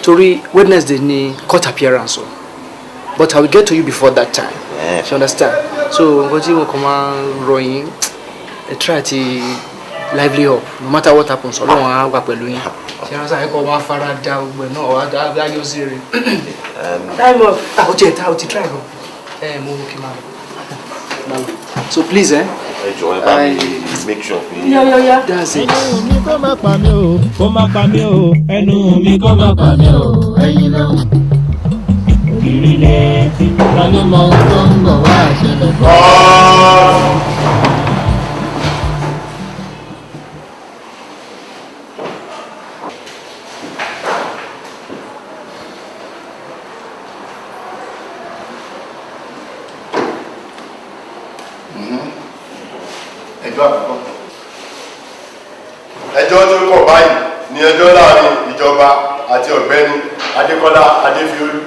Torí Wednesday ni court appearance o. But I will get to you before that time. You understand? So nǹkan tí mo kàn máa ń rọ yín, ẹ try to lively up. No matter what happens, Ọlọ́run á wà pẹ̀lú yín. Ṣé ẹ sáré kọ́ máa fara da gbogbo ẹ̀ náà, wà á yọ sí rere. Time off. Ah, o tiẹ̀ ta, o ti try gan. Ẹ mo kí máa lọ. So please, eh? Ẹ jọ̀ọ́, ẹ bá mi make sure pé. Yá yá yá. That's it. Ẹnu mi kó má pa mí o, kó má pa mí o, ẹnu mi kó má pa mí o, ẹ̀yin ló. Ògiri létí, ta ló mọ ohun tó ń bọ̀ wá ṣẹlẹ̀ bọ̀. Ẹjọ́ àkọ́kọ́. Ẹjọ́ tó kọ̀ báyìí ni ẹjọ́ láàrin ìjọba àti ọ̀gbẹ́ni Adékọ́lá Adéfiolú.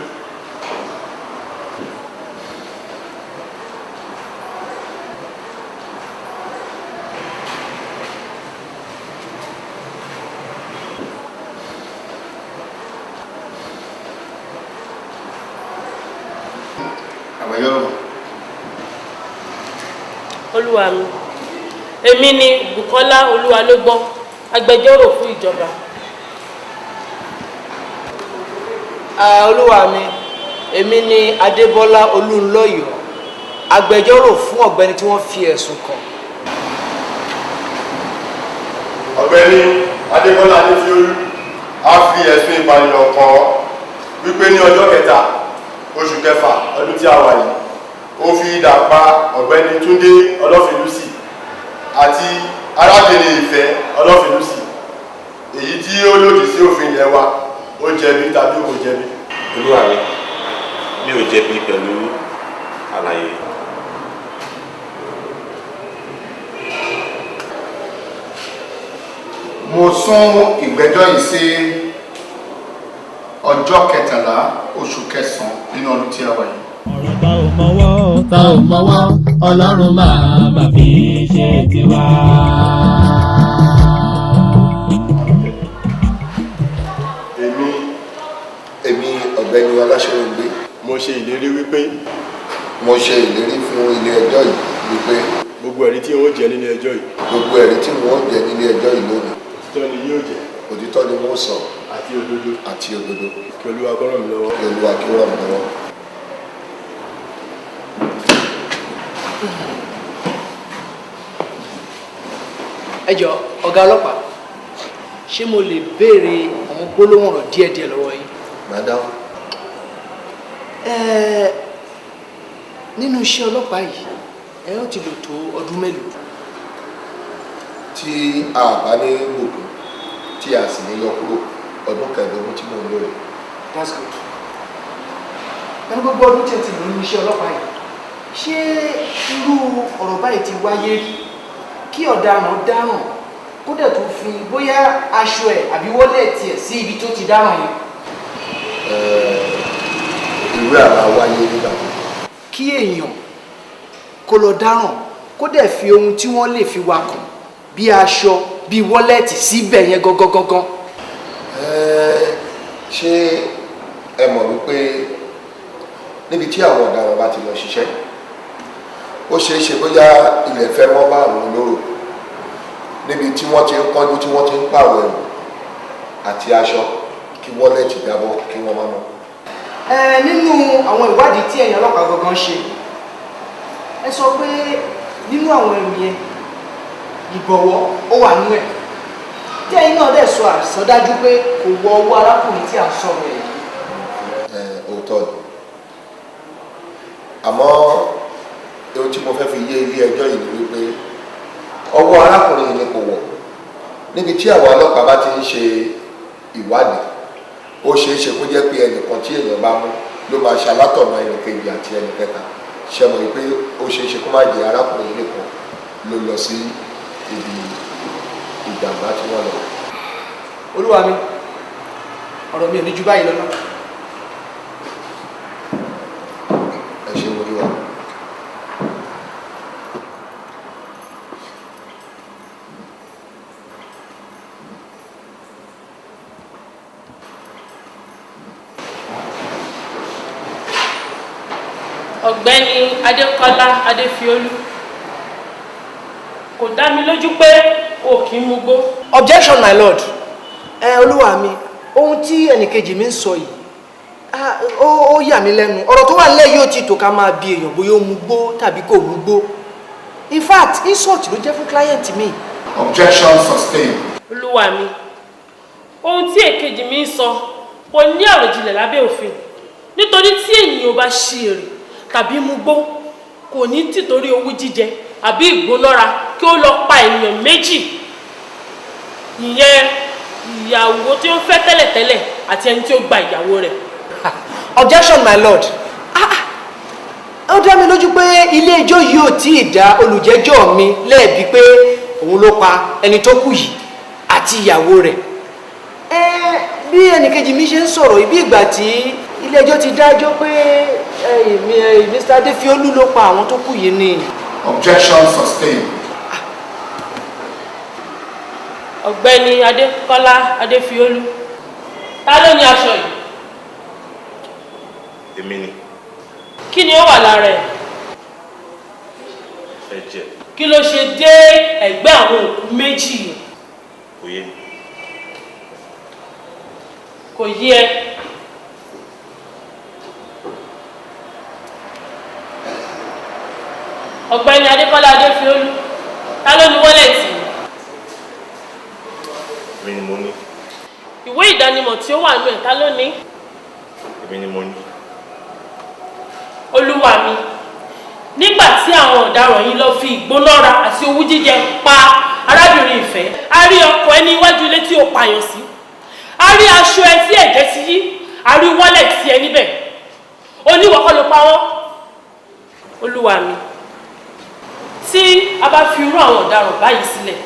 Àgbẹjọ́rò. Olúwa mi, èmi ni Bukola Olúwalógbọ́n, agbẹjọ́rò fún ìjọba. Olúwa mi, èmi ni Adébọ́lá Olúnlọ́yọ̀, agbẹjọ́rò fún ọ̀gbẹ́ni tí wọ́n fi ẹ̀sùn kàn. Ọ̀gbẹ́ni Adékọ́lá Adéfiolú, a fi ẹ̀sùn ìpànìyàn kàn ọ́ wípé ní ọjọ́ kẹta oṣù kẹfà ọdún tí a wà yìí, ó fi idà pa ọ̀gbẹ́ni Túndé Ọlọ́finlúsì àti arábìnrin Ìfẹ́ Ọlọ́finlúsì, èyí tí ó lòdì sí òfin ilẹ̀ wa. Ó jẹ̀bi tàbí kò jẹ̀bi? Olúwa mi, mi ò jẹ̀bi pẹ̀lú àlàyé. Mo sún ìgbẹ́jọ́ yìí sí ọjọ́ 13 oṣù kẹsàn-án nínú ọdún tí a wà yìí. Ọ̀rọ̀ tá ò mọwọ́, tá ò mọwọ́, ọlọ́run máa ma fi ṣe tiwa. Èmi. Èmi ọ̀gbẹ́ni Ọláṣẹ́rọ̀gbé. Mo ṣe ìlérí wípé. Mo ṣe ìlérí fún ilé ẹjọ́ yìí wípé. Gbogbo ẹ̀rí tí n ó jẹ́ nílé ẹjọ́ yìí. Gbogbo ẹ̀rí tí n ó jẹ́ nílé ẹjọ́ yìí lónìí. Òtítọ́ ni yóò jẹ́. Òtítọ́ ni wọ́n sọ. Àti òdodo. Àti òdodo. Kí Olúwa kó ràn mí lọ́wọ́. Kí Olúwa kí ó ràn mí lọ́wọ́. Ẹ jọ, ọ̀gá ọlọ́pàá, ṣé mo lè béèrè àwọn gbólóhùn ọ̀rọ̀ díẹ̀díẹ̀ lọ́wọ́ yín? Madam. Ẹ nínú iṣẹ́ ọlọ́pàá yìí, ẹ ó ti lò tó ọdún mélòó? Tí a bá ní gbòkó tí a sì ní yọ kúrò ọdún 15 tí mò ń lò rẹ̀. That's good. Pẹ̀lú gbogbo ọdún tí ẹ ti lò ní iṣẹ́ ọlọ́pàá yìí, ṣé irú ọ̀rọ̀ báyìí ti wáyé rí kí ọ̀daràn dáràn kó dẹ̀ tún fi bóyá aṣọ ẹ̀ àbí wọ́lẹ̀tì ẹ̀ sí ibi tó ti dáràn yẹn? Ìwé àbá wáyé nígbà tó. Kí èèyàn kó lọ dáràn kó dẹ̀ fi ohun tí wọ́n lè fi wakọ̀ bí aṣọ bí wọ́lẹ̀tì síbẹ̀ yẹn gangan gangan. Ṣé ẹ mọ̀ wípé níbi tí àwọn ọ̀daràn bá ti lọ ṣiṣẹ́, ó ṣeé ṣe bóyá ilẹ̀ fẹ́ mọ́ bá àwọn olóró níbi tí wọ́n ti ń kánjú tí wọ́n ti ń pààrọ̀ ẹ̀wù àti aṣọ kí wọ́lẹ̀tì jábọ́ kí wọ́n má mọ̀. Nínú àwọn ìwádìí tí ẹ̀yin ọlọ́pàá gangan ṣe, ẹ sọ pé nínú àwọn ẹrù yẹn ìbọ̀wọ́ ó wà nínú ẹ̀, tí ẹ̀yin náà dẹ̀ sọ àsọdájú pé kò wọ ọwọ́ arákùnrin tí à ń sọ̀rọ̀ ẹ̀ yìí. Òótọ́ ni, àmọ́ ohun tí mo fẹ́ fi yé ilé ẹjọ́ yìí ni wípé ọwọ́ arákùnrin yìí ni kò wọ̀. Níbi tí àwọn ọlọ́pàá bá ti ń ṣe ìwádìí, ó ṣeé ṣe kó jẹ́ pé ẹnìkan tí èèyàn bá mú ló máa ṣe alátọ̀nà ẹnìkejì àti ẹnìkẹta. Ṣe mọ̀ pé ó ṣeé ṣe kó má jẹ́ arákùnrin yìí nìkan ló lọ sí ibi ìjàmbá tí wọ́n lọ. Olúwa mi, ọ̀rọ̀ mi ò ní ju báyìí lọ náà. Ẹ ṣe olúwa. Ọ̀gbẹ́ni Adékọ́lá Adéfiolú, kò dá mi lójú pé o kì í mugbó. Objection, my lord. Olúwa mi, ohun tí ẹnìkejì mi ń sọ yìí ó yà mí lẹ́nu. Ọ̀rọ̀ tó wà nílẹ̀ yóò ti tó ká máa bi èèyàn bóyá ó mugbó tàbí kò mugbó. In fact, insult ló jẹ́ fún client mi. Objection sustained. Olúwa mi, ohun tí èkejì mi ń sọ kò ní àròjinlẹ̀ lábẹ́ òfin, nítorí tí ènìyàn bá ṣi èrè tàbí mugbó kò ní tìtorí owú jíjẹ àbí ìgbónára kí ó lọ pa ènìyàn méjì, ìyẹn ìyàwó tí ó fẹ́ tẹ́lẹ̀tẹ́lẹ̀ àti ẹni tí ó gba ìyàwó rẹ̀. Objection, my lord. Ó dá mi lójú pé ilé ẹjọ́ yìí ò tí ì dá olùjẹ́jọ́ mi lẹ́ẹ̀bi pé òun ló pa ẹni tó kú yìí àti ìyàwó rẹ̀. Bí ẹnìkejì mi ṣe ń sọ̀rọ̀ ibi ìgbà tí ilé ẹjọ́ ti dájọ́ pé Mr. Adéfiolú ló pa àwọn tó kú yìí ni. Objection sustained. Ọ̀gbẹ́ni Adékọ́lá Adéfiolú, ta ló ní aṣọ yìí? Èmi ni. Kí ni ó wà lára ẹ̀? Ẹ̀jẹ̀. Kí ló ṣe dé ẹ̀gbẹ́ àwọn òkú méjì yìí? Kò yé mi. Kò yé ẹ. Ọ̀gbẹ́ni Adékọ́lá Adéfiolú, ta ló ní wọ́lẹ̀tì? Èmi ni mo ní. Ìwé ìdánimọ̀ tí ó wà nínú ẹ̀, ta ló ní? Èmi ni mo ní. Olúwa mi, nígbà tí àwọn ọ̀daràn yìí lọ fi ìgbónára àti owú jíjẹ pa arábìnrin Ìfẹ́, a rí ọkọ̀ ẹni iwájú ilé tí ó pààyàn sí, a rí aṣọ ẹ tí ẹ̀jẹ̀ ti yí, a rí wọ́lẹ̀tì ẹ níbẹ̀, oníwọ̀ kọ́ ló pa wọ́n. Olúwa mi, tí a bá fi irú àwọn ọ̀daràn báyìí sílẹ̀,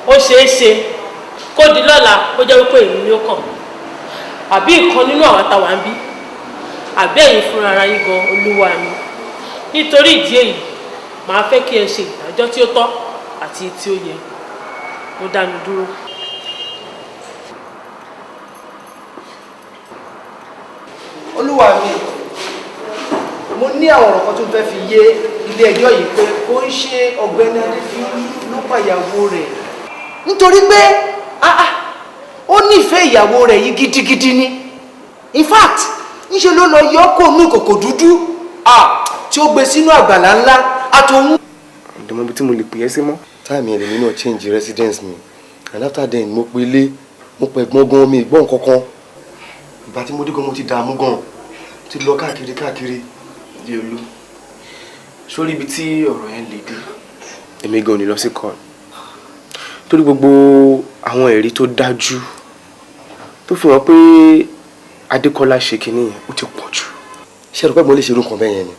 ó ṣeé ṣe kó di lọ́la kó jẹ́ wípé èmi ni ó kàn, àbí ìkan nínú àwọn àtàwà ń bí, àbí ẹ̀yin fúnra ara yín gan. Olúwa mi, nítorí ìdí èyí màá fẹ́ kí ẹ ṣe ìdájọ́ tí ó tọ́ àti tí ó yẹ. Mo dá mi dúró. Olúwa mi, mo ní àwọn ọ̀rọ̀ kan tó fẹ́ fi yé ilé ẹjọ́ yìí pé kò ń ṣe Ọ̀gbẹ́ni Adéfiolú ló pa ìyàwó rẹ̀, nítorí pé ó nífẹ̀ẹ́ ìyàwó rẹ̀ yìí gidigidi ni. In fact, ńṣe ló lọ yọ kó nú kòkò dúdú tí ó gbé sínú àgbàlá ńlá àtòun. Ǹdẹ̀mọ́ ibi tí mo lè pè é sí mọ́. Táìmì ẹ̀ lèmi náà change residence mi, and after then mo pe ilé, mo pẹ̀ gbọ́ngàn mi ìgbọ́n kankan. Ìgbà tí mo dé gan mo ti dààmú gan, mo ti lọ káàkiri káàkiri. Diolú, sórí ibi tí ọ̀rọ̀ yẹn lè dé, èmi gan ò ní lọ sí court. Torí gbogbo àwọn ẹ̀rí tó dájú tó fi hàn pé Adékọ́lá ṣe kinní yẹn ó ti pọ̀ jù. Ṣé ẹ rò pé mo lè ṣerú nǹkan bẹ́ẹ̀ yẹn ni?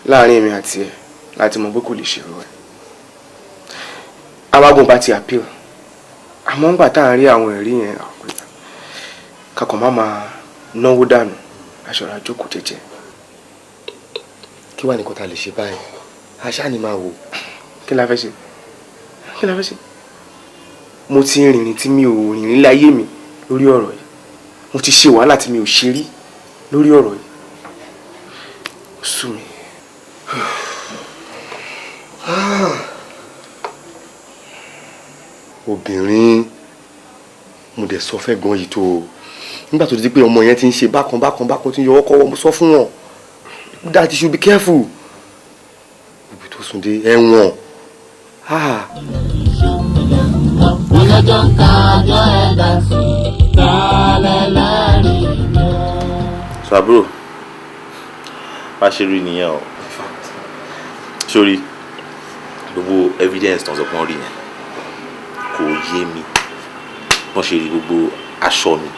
Láàárín èmi àti ẹ láti mọ̀ pé kò lè ṣerú ẹ̀. Awágùn bá ti appeal, àmọ́ ńgbà tá à ń rí àwọn ẹ̀rí yẹn, kakọ̀ má máa náwó dànù, aṣọra jókòó jẹ́jẹ́. Kí wàá nìkan tá a lè ṣe báyìí? Aṣá ni máa wò. Kí la fẹ́ ṣe? Kí la fẹ́ ṣe? Mo ti rìnrìn tí mi ò rìnrìn láyé mi lórí ọ̀rọ̀ yìí. Mo ti ṣe wàhálà tí mi ò ṣe rí lórí ọ̀rọ̀ yìí. Ó sú mi. Obìnrin, mo dẹ̀ sọ fẹ́ gan yìí tó o. Nígbà tó di pé ọmọ yẹn ti ń ṣe bákan bákan bákan, tí ń yọwọ́ kọ́wọ́, mo sọ fún wọn that you should be careful. Ibi tó sùn dé ẹ̀wọ̀n. Ọlọ́jọ́ ń kájọ́ ẹ̀dá sí tálẹ̀ lẹ́rìí. So àbúrò, bá ṣe rí nìyẹn o. Sórí gbogbo evidence tó ń sọ pé wọ́n rí yẹn kò yé mi. Wọ́n ṣe rí gbogbo aṣọ mi,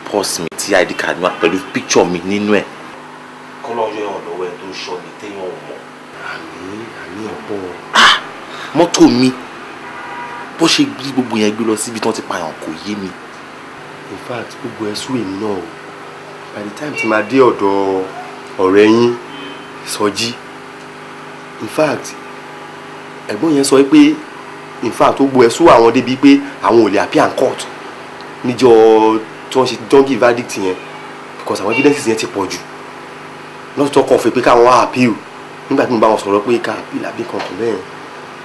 pọ́ọ̀sì mi, tí ID card mi wà pẹ̀lú picture mi nínú ẹ̀. Kọ́lọ́ yọ ẹ̀wọ̀n lọ́wọ́ ẹ̀ tó ń ṣọ́ mi téèyàn ò mọ̀. Àmì àmì ọ̀pọ̀. Mọ́tò mi, bó ṣe gbé gbogbo yẹn gbé lọ síbi tí wọ́n ti pààyàn kò yé mi. In fact, gbogbo ẹ sú èmi náà o. By the time tí máa dé ọ̀dọ̀ ọ̀rẹ́ yín Sọjí, in fact ẹ̀gbọ́n yẹn sọ pé in fact gbogbo ẹ sú àwọn débi pé àwọn ò lè appear in court níjọ́ tí wọ́n ṣe don give verdict yẹn, because àwọn evidences yẹn ti pọ̀ jù. Not talk of pé káwọn wá appeal. Nígbà tí mo bá wọn sọ̀rọ̀ pé ká appeal àbí kankan bẹ́ẹ̀,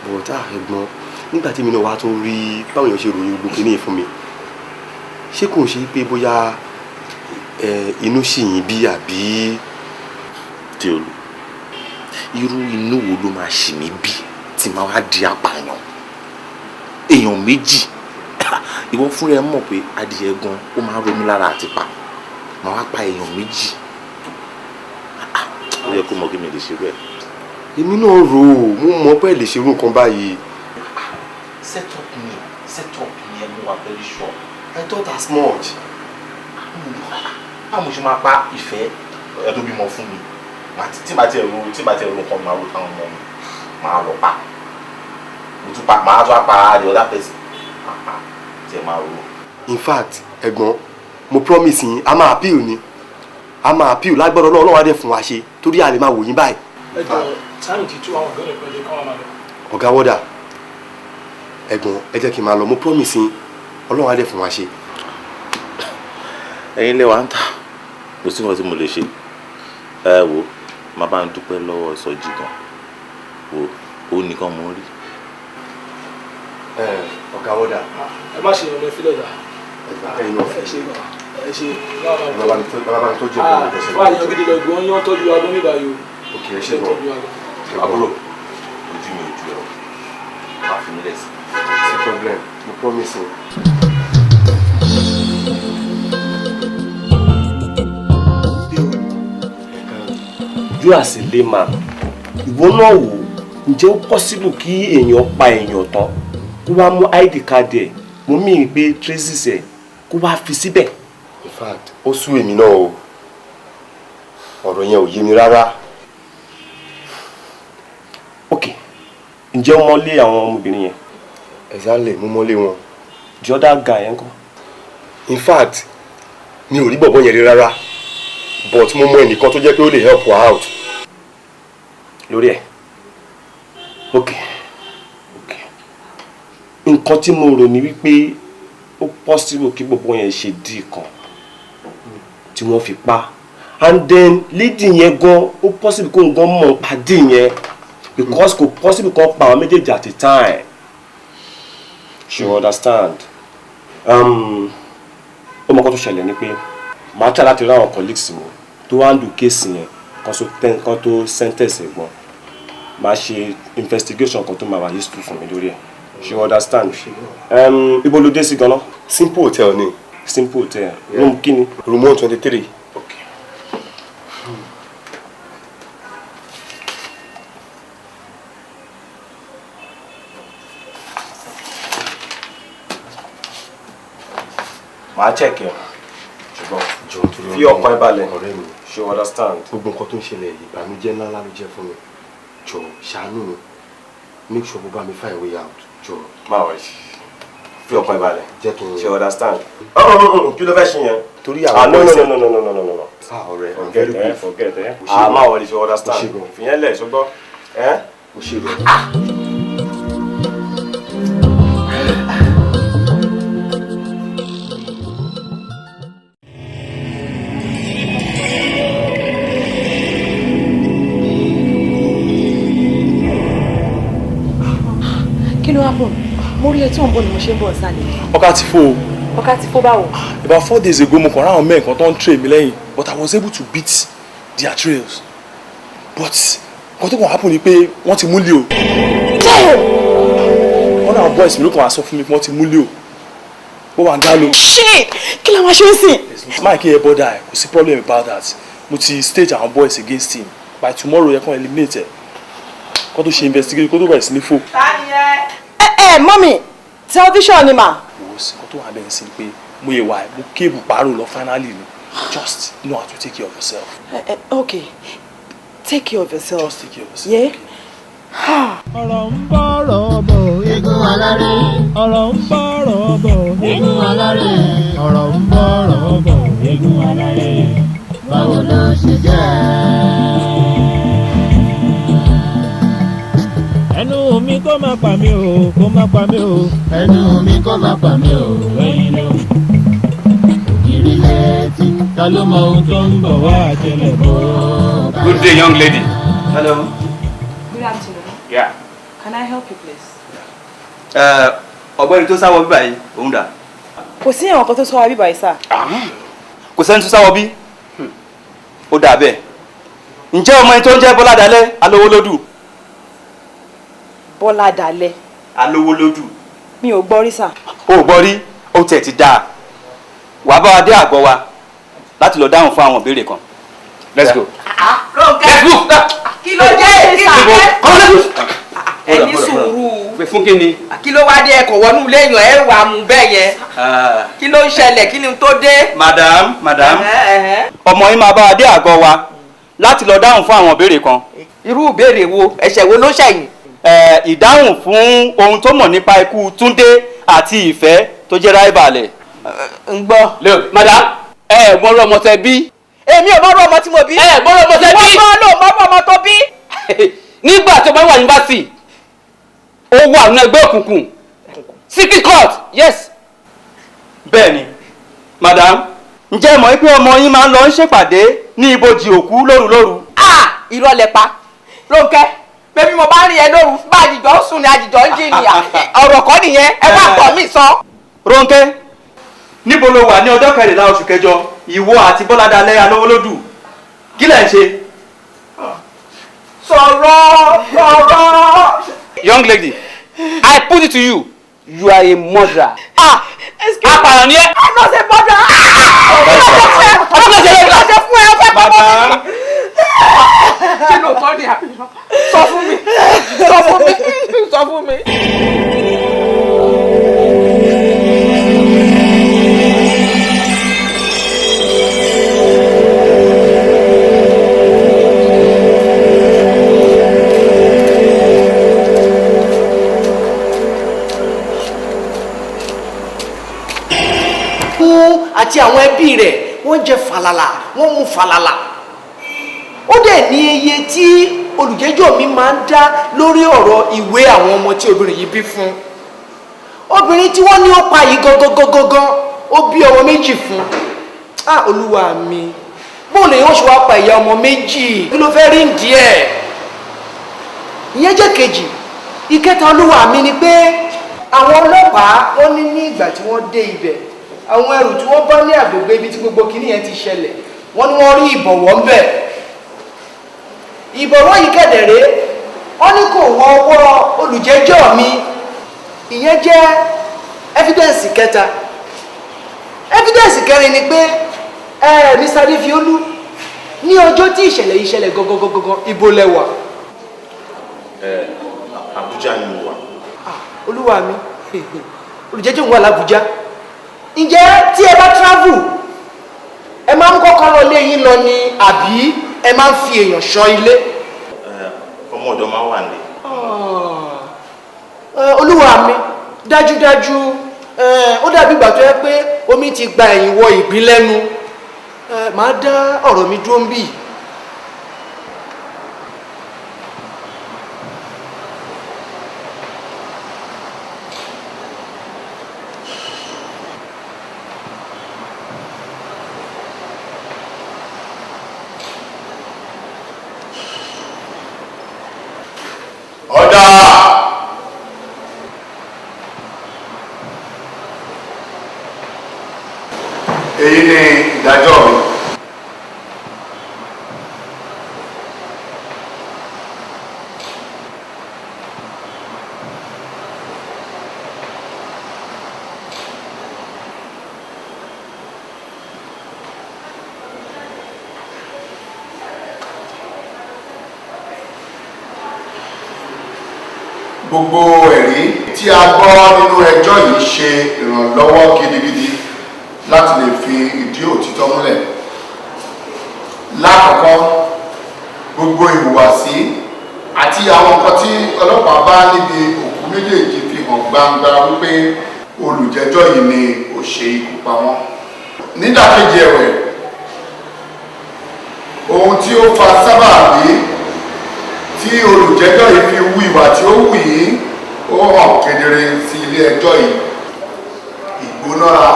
but ẹ̀gbọ́n, nígbà tí mi náà wá tún rí báwọn èèyàn ṣe ròyìn gbogbo kìíní fún mi, ṣé kò ń ṣe pé bóyá inú ṣì yín bí àbí. Déolú, irú inú wo ló máa ṣì mí bí tí máa wá di apààyàn? Èèyàn méjì, ìwọ fúnra ẹ mọ̀ pé adìyẹ gan ó máa ń ronú lára àti pa, máa wá pa èèyàn méjì. Ó yẹ kó mọ̀ kí mi lè ṣe bẹ́ẹ̀. Èmi náà rò ó, mo mọ̀ pé lè ṣerú nǹkan báyìí. Set up mi, set up mi, ẹ mú wa very sure. I thought as much. Báwo ṣe máa pa ìfẹ́ ẹ tó bímọ fún mi? Tí bá tiẹ̀ ro, tí bá tiẹ̀ ro nǹkan, máa ro táwọn ọmọ mi máa lọ pa. Mo tún pa, máa tún pa the other person. Tí ẹ máa ro. In fact, ẹ̀gbọ́n, mo promise yín, a máa appeal ni. A máa appeal lágbọ́dọ̀ náà, Ọlọ́run á dẹ̀ fún wa ṣe torí a lè máa wò yín báyìí. Ẹ jọ, táìmù ti tú àwọn ọ̀gá rẹ̀ pẹ̀lú káwọn máa lọ. Ọ̀gá wọ́dà, ẹ̀gbọ́n, ẹ jẹ́ kí n máa lọ, mo promise yín, Ọlọ́run á dẹ̀ fún wa ṣe. Ẹ̀yin lẹ wá ń tà, kò sí nǹkan tí mo lè ṣe. Ẹ wo, màá bá ń dúpẹ́ lọ́wọ́ Sọjí gan. Wo, ó nìkan mò ń rí. Ọ̀gá wọ́dà. Ẹ má ṣe ìrànlọ́ ìfilẹ̀ dà. Ẹ̀yin náà. Ẹ ṣe gan. Ẹ ṣe. Bàbá mi tọ́jú ẹ̀kọ́ mi tẹ̀sán. Wà á yan gidi lọ gbọ́n yán tọ́jú wa gan nígbà yìí o. Ok, ẹ ṣe gan. Àbúrò, ojú mi ò ju ẹ o. Má fi mí lẹ̀ sí. Sí problem, mo promise you. You as a layman, ìwọ náà wò, ǹjẹ́ ó possible kí èèyàn pa èèyàn tán kó wá mú ID card ẹ̀, mo mí pé traces ẹ̀, kó wá fi síbẹ̀? In fact, ó sú èmi náà o. Ọ̀rọ̀ yẹn ò yé mi rárá. Ok, ǹjẹ́ o mọ́lé àwọn ọmọbìnrin yẹn? Exactly, mo mọ́lé wọn. The other guy yẹn kọ́? In fact, mi ò rí bọ̀bọ̀ yẹn rí rárá, but mo mọ ẹnìkan tó jẹ́ pé ó lè help her out. Lórí ẹ̀, ok, ok, nǹkan tí mo rò ní wípé ó possible kí gbogbo yẹn ṣe dí kan tí wọ́n fi pa, and then lady yẹn gan, ó possible kó n gan mọ̀ pàdé yẹn, because kò possible kan pa àwọn méjèèjì at a time. You understand? Ó mọ nǹkan tó ṣẹlẹ̀ ni pé màá try láti rí àwọn colleagues mi tó wá ń lu kéèsì yẹn kan tó sentence ẹ̀gbọ́n. Màá ṣe investigation kan tó máa wà useful fún mi lórí ẹ̀. You understand? Ibo ló dé sí gan-an? Simple hotel ni. Simple hotel. Room kíni? Room 123. Okay. Màá check ẹ. Ṣùgbọ́n fi ọkàn ẹ balẹ̀. Ọ̀rẹ́ mi. Ṣé o understand? Gbogbo nǹkan tó ń ṣẹlẹ̀ yìí, ìbànújẹ́ ńlá ńlá ló jẹ́ fún mi. Jọ ṣàánú mi. Make sure kó bá mi find way out. Jọ. Má wọ̀ fi ọkàn ẹ balẹ̀. Jẹ́ kí n. Ṣé o understand? Kí ló fẹ́ ṣe yẹn? Torí àwọn boys. No, no, no, no, no, no, no, no. Ah, ọ̀rẹ́, I'm Forget very ẹ, grateful. forget ẹ. O ṣé Ah, gan. má wọlé, ṣe understand. O ṣé gan. Fìyẹn lẹ̀, ṣùgbọ́n. Ẹ́ O ṣé gan. Kí ló happen? Mo rí ẹ tí ò ń bọ̀ ni mo ṣe ń bọ̀ sálẹ̀. Ọkà ti fò o. Ọkà ti fò báwo? About 4 days ago, mo kàn ráwọn mẹ́rin kan tó ń trail mi lẹ́yìn, but I was able to beat their trails. But nǹkan tó kàn happen ni pé wọ́n ti múlẹ̀ o. Wọ́n náà boys mi ló kàn wá sọ fún mi pé wọ́n ti múlẹ̀ o. Wọ́n wà ń dá lò. Shit! Kí la máa ṣe ń sìn? Mike yẹ bọ́dà ẹ̀, kò sí problem about that. Mo ti stage àwọn boys against him. By tomorrow, yẹ kàn eliminate ẹ̀. Kó tó ṣe investigate, kó tó bẹ̀rẹ̀ sí ní fò. Ẹ ẹ mọ́mì, tẹlifíṣàn ni mà. Wò ó sí nǹkan tó wà bẹ́ẹ̀ sí ni pé mo yẹ wà mo kébù pààrọ̀ lọ finally ni. Just know how to take care of yourself. Ẹ ẹ okay, take care of yourself. Just take care of yourself. Yeah? Ha! Ọ̀rọ̀ ń bọ̀rọ̀ bọ̀ eégún aláré. Ọ̀rọ̀ ń bọ̀rọ̀ bọ̀ eégún aláré. Ọ̀rọ̀ ń bọ̀rọ̀ bọ̀ eégún aláré. Báwo ló ṣe jẹ́? Ẹnu mi kó má pa mí o, kó má pa mí o. Ẹnu mi kó má pa mí o. Ẹyin ló ògiri létí, ta ló mọ ohun tó ń bọ̀ wá àjẹlẹ̀ bó bá. Good day, young lady. Hello. Good afternoon. Yeah. Can I help you please? Ọ̀gbẹ́ni tó sáwọ bíbá yìí, òun dà? Kò sí àwọn kan tó sọ wa bíbá yìí sá. Kò sẹ́ni tó sáwọ bí? Ó dà bẹ́ẹ̀. Ǹjẹ́ ọmọ ẹni tó ń jẹ́ Bọ́lá Dalẹ́ Alówólódù? Bọ́lá Dalẹ́. Alówólódù. Mi ò gbọ́ rí sà. O ò gbọ́ rí, ó tiẹ̀ ti dáa. Wàá bá wa dé àgọ́ wa láti lọ dáhùn fún àwọn ìbéèrè kan. Let's go. Rónkẹ́, kí ló dé? Kí ló dé? Ẹ ní sùúrù. Fún kí ni? Kí ló wá dé? Ẹkọ wọnú ilé èèyàn ẹ wà mú bẹ́ẹ̀ yẹn. Kí ló ń ṣẹlẹ̀? Kí ni tó dé? Madam, madam, Ẹ̀hẹ́. ọmọ yín máa bá wa dé àgọ́ wa láti lọ dáhùn fún àwọn ìbéèrè kan. Irú ìbéèrè wo? Ẹ̀ṣẹ̀ wo ló ṣẹ̀yìn? Ìdáhùn fún ohun tó mọ̀ nípa ikú Túndé àti Ìfẹ́ tó jẹ́ ráìbàlẹ̀. Ń gbọ́. Look, madam, ẹ mọ̀rọ̀ ọmọ tẹ bí. Èmi ò mọ̀rọ̀ ọmọ tí mo bí. Ẹ mọ̀rọ̀ ọmọ tẹ bí. Wọ́n gbọ́ ló mọ̀rọ̀ ọmọ tó bí. Nígbà tó bá wà yunifásitì, ó wà nínú ẹgbẹ́ òkùnkùn. Secret court, yes. Bẹ́ẹ̀ni, madam, ǹjẹ́ ẹ mọ̀ pé ọmọ yín máa ń lọ ń ṣèpàdé ní ibojì òkú lóru lóru? Ah! Irọ́ lẹ pa. Rónkẹ́, bébí mo bá rí ẹ lóru, bá àjìjọ ń sùn ni àjìjọ ń jí ni, ọ̀rọ̀ kọ́ nìyẹn, ẹ wá pọ̀ mí sọ. Rónkẹ́, níbo lo wà ní ọjọ́ kẹrìnlá oṣù kẹjọ, ìwọ àti Bọ́lá Dalẹ́ Alówólódù? Kí lẹ̀ ń ṣe? Sọ̀rọ̀ sọ̀rọ̀. Young lady, I put it to you, you are a murderer. Ah! Apààyàn ni ẹ́. I'm not a murderer. Kí ló ṣe fún ẹ? Kí ló ṣe fún ẹ? Ó fẹ́ pọ̀ mọ́ mi. Ṣé lóòótọ́ ni àbí? Sọ fún mi. Sọ fún mi. Sọ fún mi. Kú àti àwọn ẹbí rẹ̀, wọ́n jẹ fàlàlà, wọ́n mu fàlàlà. Ó dẹ̀ ní iye tí olùjẹ́jọ́ mi máa ń dá lórí ọ̀rọ̀ ìwé àwọn ọmọ tí obìnrin yìí bí fún obìnrin tí wọ́n ní ó pa yìí gangan gangan. Ó bí ọmọ méjì fún. Ah, olúwa mi, bóun lè yóò ṣe wá pa ìyá ọmọ méjì? Kí ló fẹ́ rí díẹ̀? Ìyẹn jẹ́ kejì. Ìkẹta, olúwa mi, ni pé àwọn ọlọ́pàá wọ́n ní ní ìgbà tí wọ́n dé ibẹ̀, àwọn ẹrù tí wọ́n bá ní àgbègbè ibi tí gbogbo kinní yẹn ti ṣẹlẹ̀, wọ́n ní wọ́n rí ìbọ̀wọ́ ńbẹ̀. Ìbọ̀wọ́ yìí kẹ̀dẹ̀rẹ́, wọ́n ní kò wọ ọwọ́ olùjẹ́jọ́ mi. Ìyẹn jẹ́ evidence kẹta. Evidence kẹrin ni pé ẹ Mr. Adéfiolú, ní ọjọ́ tí ìṣẹ̀lẹ̀ yìí ṣẹlẹ̀ gangan, ibo lẹ wà? Ẹ Abuja ni mo wà. Olúwa mi, olùjẹ́jọ́ ń wà l'Abuja. Ǹjẹ́ tí ẹ bá travel, ẹ máa ń kọ́kọ́rọ́ ilé yín lọ ni àbí ẹ máa ń fi èèyàn ṣọ́ ilé? Ọmọ ọ̀dọ̀ máa ń wà nílé. Olúwa mi, dájúdájú ó dàbí ìgbà tó yẹ pé omi ti gba ẹ̀yìn wọ ìgbín lẹ́nu. Màá dá ọ̀rọ̀ mi dúró ń bì. Ọ̀dà! Èyí ni ìdájọ́ mi. Gbogbo ẹ̀rí tí a gbọ́ nínú ẹjọ́ yìí ṣe ìrànlọ́wọ́ gidigidi láti lè fi ìdí òtítọ́ múlẹ̀. Lákọ̀ọ́kọ́, gbogbo ìhùwàsí àti àwọn nǹkan tí ọlọ́pàá bá níbi òkú méjèèjì fi hàn gbangba wípé olùjẹ́jọ́ yìí ni ó ṣe ikú pa wọ́n. Nídàkejì ẹ̀wẹ̀, ohun tí ó fa sábàbí tí olùjẹ́jọ́ yìí fi hu ìwà tí ó wù yìí ó hàn kedere sí ilé ẹjọ́ yìí. Ìgbónára,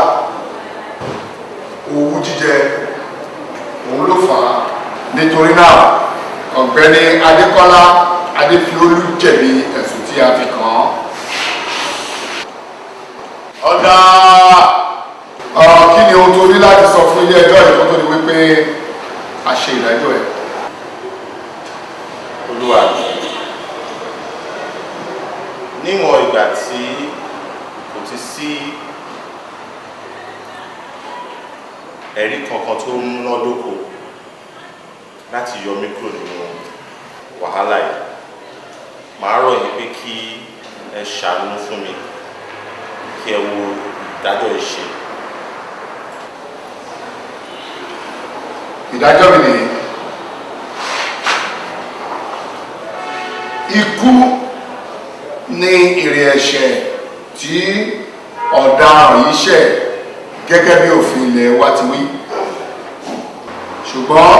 owú jíjẹ, òun ló fà á. Nítorí náà, ọ̀gbẹ́ni Adékọ́lá Adéfiolú jẹ̀bi ẹ̀sùn tí a fi kàn án. Ọ̀dà! Kí ni ohun tó ní láti sọ fún ilé ẹjọ́ yìí kó tó di wípé a ṣe ìdájọ́ ẹ̀? Olúwa mi, níwọ̀n ìgbà tí kò ti sí ẹ̀rí kankan tó múnádóko láti yọ mí kúrò nínú wàhálà yìí, màá rọ̀ yín pé kí ẹ ṣàánú fún mi, kí ẹ wo ìdájọ́ yìí ṣe. Ìdájọ́ mi nìyí. Ikú ni èrè ẹ̀ṣẹ̀ tí ọ̀daràn yìí ṣẹ̀ gẹ́gẹ́ bí òfin ilẹ̀ wa ti wí. Ṣùgbọ́n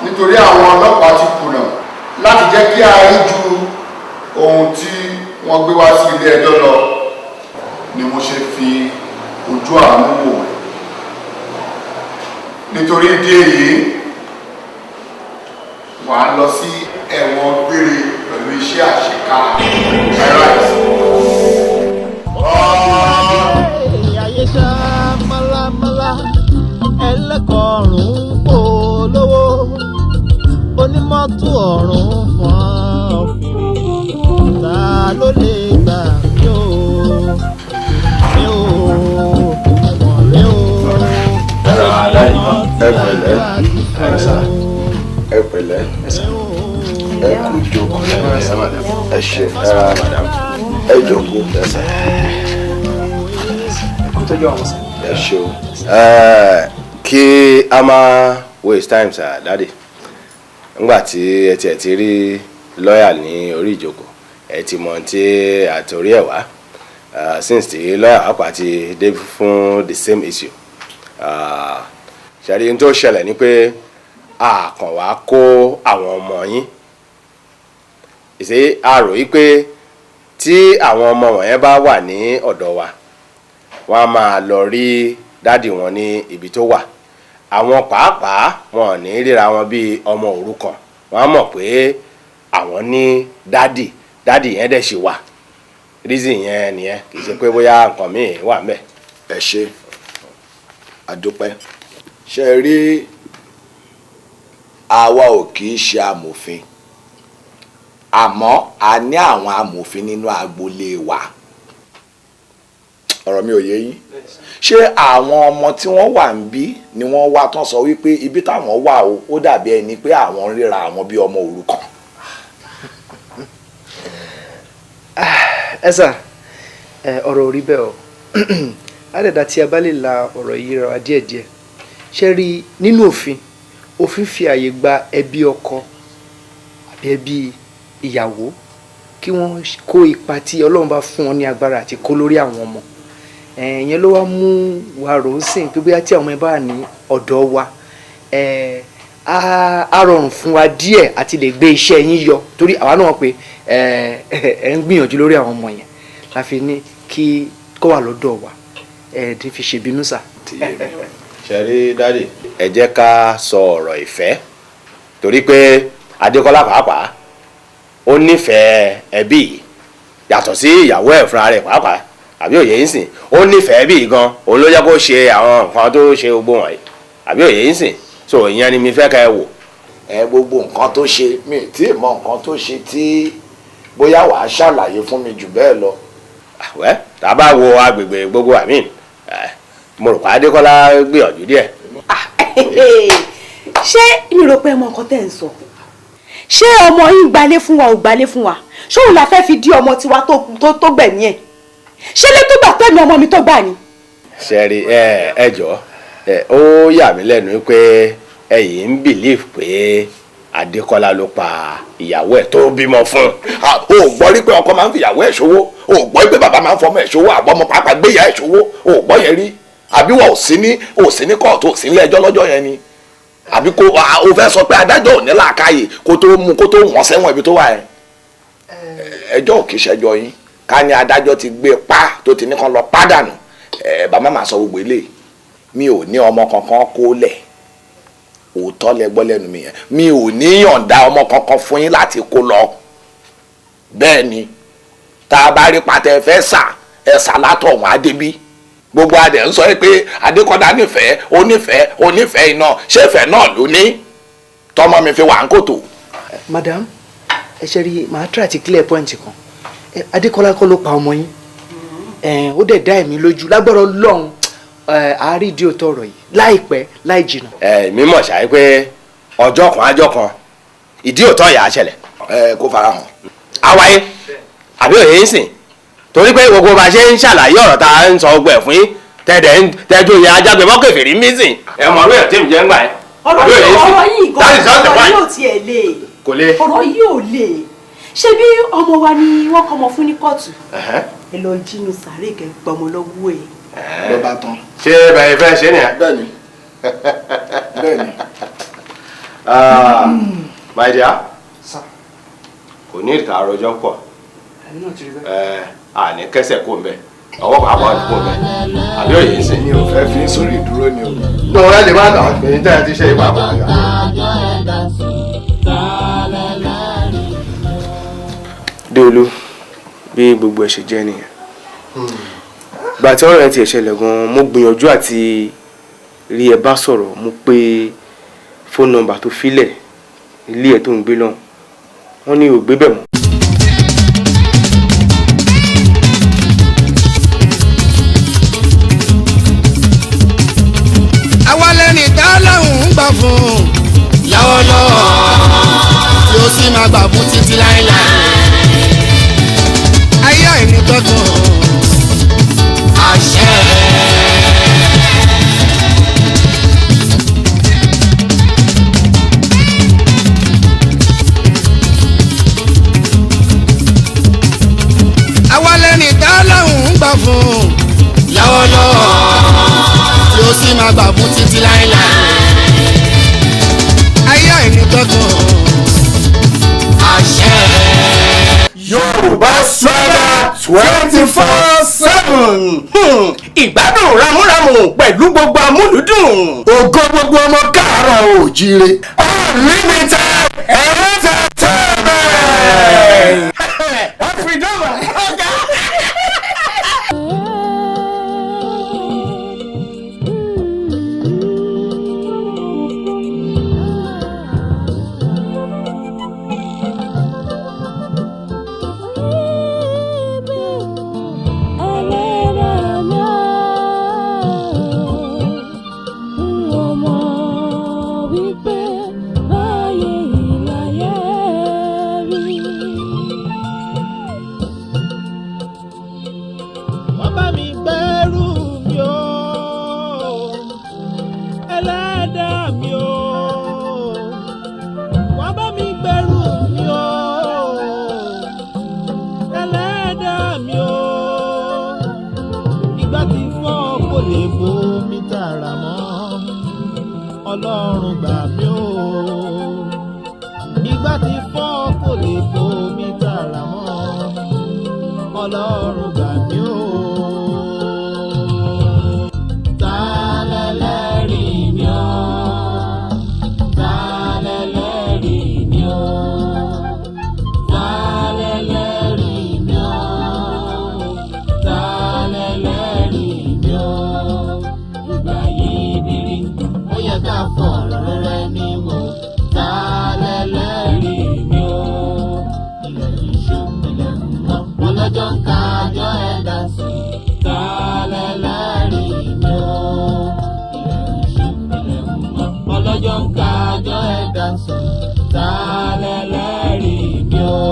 nítorí àwọn ọlọ́pàá ti kùnà láti jẹ́ kí a rí ju ohun tí wọ́n gbé wá sí ilé ẹjọ́ lọ ni mo ṣe fi ojú àánú wò. Nítorí ìdí èyí, wàá lọ sí ẹ̀wọ̀n gbére pẹ̀lú iṣẹ́ àṣeká. Ayé ṣá málámálá, ẹlẹ́kọ̀ọ́rùn ń pò lówó, onímọ́tò ọ̀run fọ́n fèrè, ta ló lè gbà mí o, mi ò mọ̀ rí o. Ẹ pẹ̀lẹ́, ẹ pẹ̀lẹ́, ẹ kú jókòó, ẹ ṣe, ẹ jókòó, ẹ ṣeun. Kí a máa waste time sir, daddy. Ngbà tí ẹ tiẹ̀ ti rí lọ́ọ̀yà ní orí ìjókòó, ẹ ti mọ tí àtòrí ẹ̀ wá. Since tí lọ́ọ̀yà pàápàá ti dé fún the same issue, ṣàrí n tó ṣẹlẹ̀ ni pé a kàn wá kó àwọn ọmọ yín. Ìṣe a rò yí pé tí àwọn ọmọ wọ̀nyẹn bá wà ní ọ̀dọ̀ wa, wọ́n á máa lọ rí dádì wọn ní ibi tó wà. Àwọn pàápàá wọn ò ní ríra wọn bíi ọmọ òrukàn, wọ́n á mọ̀ pé àwọn ní dádì, dádì yẹn dẹ̀ ṣì wà. Reason yẹn nìyẹn, kì í ṣe pé bóyá nǹkan míì wà ńbẹ̀. Ẹ ṣé, àdúpẹ́. Ṣe rí, àwa ò kì í ṣe amòfin, àmọ́ a ní àwọn amòfin nínú agboolé wa. Ọ̀rọ̀ mi ò yé yín. Ṣé àwọn ọmọ tí wọ́n wà ń bí ni wọ́n wá tán sọ wípé ibi táwọn wà o, ó dàbí ẹni pé àwọn ń ríra àwọn bí ọmọ òrukàn? Ẹ sà, ọ̀rọ̀ ò rí bẹ́ẹ̀ o. Àdàdà tí a bá lè la ọ̀rọ̀ yìí ra wa díẹ̀díẹ̀. Ṣé rí, nínú òfin, òfin fi àyè gba ẹbí ọkọ àbí ẹbí ìyàwó kí wọ́n kó ipa tí Ọlọ́run bá fún wọn ní agbára àti kó lórí àwọn ọmọ. Ìyẹn ló wá mú wa rò ó sìn pé bóyá tí àwọn ọmọ ẹ bá wà ní ọ̀dọ̀ wa, á rọrùn fún wa díẹ̀ àti lè gbé iṣẹ́ yín yọ, torí àwa náà pé ẹ ń gbìyànjú lórí àwọn ọmọ yẹn, la fi ní kí kó wà lọ́dọ̀ wa. Ẹ ti fi ṣèbínú sà. Ṣe rí, daddy, ẹ jẹ́ ká sọ ọ̀rọ̀ ìfẹ́, torí pé Adékọ́lá pàápàá ó nífẹ̀ẹ́ ẹbí yìí yàtọ̀ sí ìyàwó ẹ̀ fúnra rẹ̀ pàápàá, àbí òye yín sìn? Ó nífẹ̀ẹ́ ẹbí yìí gan, òun ló jẹ́ kó ṣe àwọn nǹkan tó ṣe gbogbo wọ̀nyí, àbí òye yín sìn? So ìyẹn ni mi fẹ́ kẹ́ ẹ wò. Ẹ gbogbo nǹkan tó ṣe, mi tí ì mọ nǹkan tó ṣe tí bóyá wàá ṣàlàyé fún mi jù bẹ́ẹ̀ lọ. Wẹ́ tá a bá wo agbègbè gbogbo, àmín, mo rò pé Adékọ́lá gbìyànjú díẹ̀. Ṣé mi rò pé ẹ mọ nǹkan tẹ́ ń sọ? Ṣé ọmọ yín gbalé fún wa, ò gbalé fún wa? Ṣóun la fẹ́ fi dí ọmọ tiwa tó gbẹ̀mí ẹ̀? Ṣé lé tó gbà tẹ́mi ọmọ mi tó gbà ni? Ṣe rí, ẹ jọ, ẹ ó yà mí lẹ́nu pé ẹ̀yin ń believe pé Adékọ́lá ló pa ìyàwó ẹ̀ tó bímọ fún. O ò gbọ́ rí pé ọkọ máa ń fi ìyàwó ẹ̀ ṣòwò? O ò gbọ́ pé bàbá máa ń fọmọ ẹ̀ ṣòwò, àbọ̀mọ pàápàá gbé ìyá ẹ̀ ṣòwò? O ò gbọ́ yẹn rí? Àbí wọ́n ò sí ní kóòtù, ò sí ní ẹjọ́ lọ́jọ́ yẹn ni? Àbí kó o fẹ́ sọ pé adájọ́ ò ní làákàyè kó tó mú kó tó wọ́n sẹ́wọ̀n ibi tó wà ẹ̀? Ẹjọ́ ò kì í ṣẹjọ́ yín. Ká ní adájọ́ ti gbé pa tó ti ní kán lọ pádànù ẹ, bàbá máa sọ gbogbo eléyìí. Mi ò ní ọmọ kankan kó lẹ̀. Òótọ́ lẹ gbọ́ lẹ́nu mi yẹn. Mi ò ní yọ̀ǹda ọmọ kankan fún yín láti kó lọ. Bẹ́ẹ̀ ni, tá a bá rí pàtẹ fẹ́ sà, ẹ sà látọ̀hún adébí. Gbogbo adẹ̀ ń sọ pé Adékọ́lá nífẹ̀ẹ́, ó nífẹ̀ẹ́, ó nífẹ̀ẹ́ iná. Ṣéfẹ̀ẹ́ náà ló ní tọmọ mi fi wà ń kòtò? Madam, ẹ ṣe rí, màá try to clear point kan. Adékọ́lá kọ́ ló pa ọmọ yín. Ó dẹ̀ dá ẹ̀mí lójú, lágbára Ọlọ́run, àárí ìdí òótọ́ ọ̀rọ̀ yìí láìpẹ́ láì jìnnà. Ẹ mi mọ̀ ṣáà pé ọjọ́ kan ajọ́ kan, ìdí òótọ́ yà á ṣẹlẹ̀. Ẹ kó fara hàn. Á wáyé, àbí òye ń sìn? Torí pé gbogbo bá ṣe ń ṣàlàyé ọ̀rọ̀ tá a ń sọ ọgbẹ́ fún yín, tẹ̀dẹ̀ ń tẹ́jú yẹn ajágbe mọ́ kẹfìrí ń bí sìn. Ẹ mọ̀ orí ẹ̀ tí mi jẹ́ ń gbà ẹ́. Ọ̀rọ̀ yìí, ọ̀rọ̀ yìí gan, ọ̀rọ̀ yìí ò tiẹ̀ lè. Kò lè. Ọ̀rọ̀ yìí ò lè. Ṣé bí ọmọ wa ni wọ́n kọ́ ọmọ fún ní kóòtù? Ẹ lọ jínú sàárè kẹ́ gbọmọ lọ́wọ́ ẹ̀. Ló bá tán. Ṣé bẹ́ẹ̀ fẹ́ ṣe nìyẹn? Bẹ́ẹ̀ni, bẹ́ẹ̀ni. My dear, kò ní ìka àròjọ pọ̀, àní kẹsẹ̀ kó ń bẹ̀, ọwọ́ pàápàá kó ń bẹ̀, àbí òye ń sìn? Mi ò fẹ́ fi sórí ìdúró ni o. Ní ọ̀rẹ́ lè má nà èyí tẹ́ ẹ ti ṣe ìpapọ̀. Déolú, bí gbogbo ẹ̀ ṣe jẹ́ nìyẹn. Gbà tí ọ̀rọ̀ ẹ ti ṣẹlẹ̀ gan-an, mo gbìyànjú àti rí ẹ bá sọ̀rọ̀. Mo pé phone number tó filẹ̀ ilé ẹ̀ tó ń gbé lọ́hùn, wọ́n ní ò gbé bẹ̀ mọ́. Àwa lẹ́ni tá lọ́hùn ń gbà fún lọ́wọ́lọ́wọ́, tí ó sì máa gbà fún títí láéláé. Ayé àìní tọ́tún àṣẹ. Àwa lẹ́ni tá lọ́hùn ń gbà fún lọ́wọ́lọ́wọ́, tí ó sì máa gbà fún títí láéláé. Ayé àìní tọ́tún àṣẹ. Yorùbá Swagger 24/7, ìgbádùn ramúramù pẹ̀lú gbogbo amúlùdùn. Ògo gbogbo ọmọ káàárọ̀ oòjíire. Unlimited entertainment. Freedom ọ̀gá. Wípé báyé ìlàyé. Ọlọ́run gbà mí o. Ìgbà tí fọ́ kò lè bomi tààrà mọ́. Ọlọ́run gbà mí o. Ta lẹlẹ́rìí mi o? Ta lẹlẹ́rìí mi o? Ta lẹlẹ́rìí mi o? Ta lẹlẹ́rìí mi o? Ìgbà yìí bìrì, ó yẹ ká fọ̀rọ̀ rẹ̀ ní wò. Ta lẹlẹ́rìí mi o? Ilẹ̀ iṣu, ilẹ̀ ń mọ́, ọlọ́jọ́ ń kájọ́ ẹ̀dá sí. Ta lẹlẹ́rìí mi o? Ilẹ̀ iṣu, ilẹ̀ ń mọ́, ọlọ́jọ́ ń kájọ́ ẹ̀dá sí. Ta lẹlẹ́rìí mi o?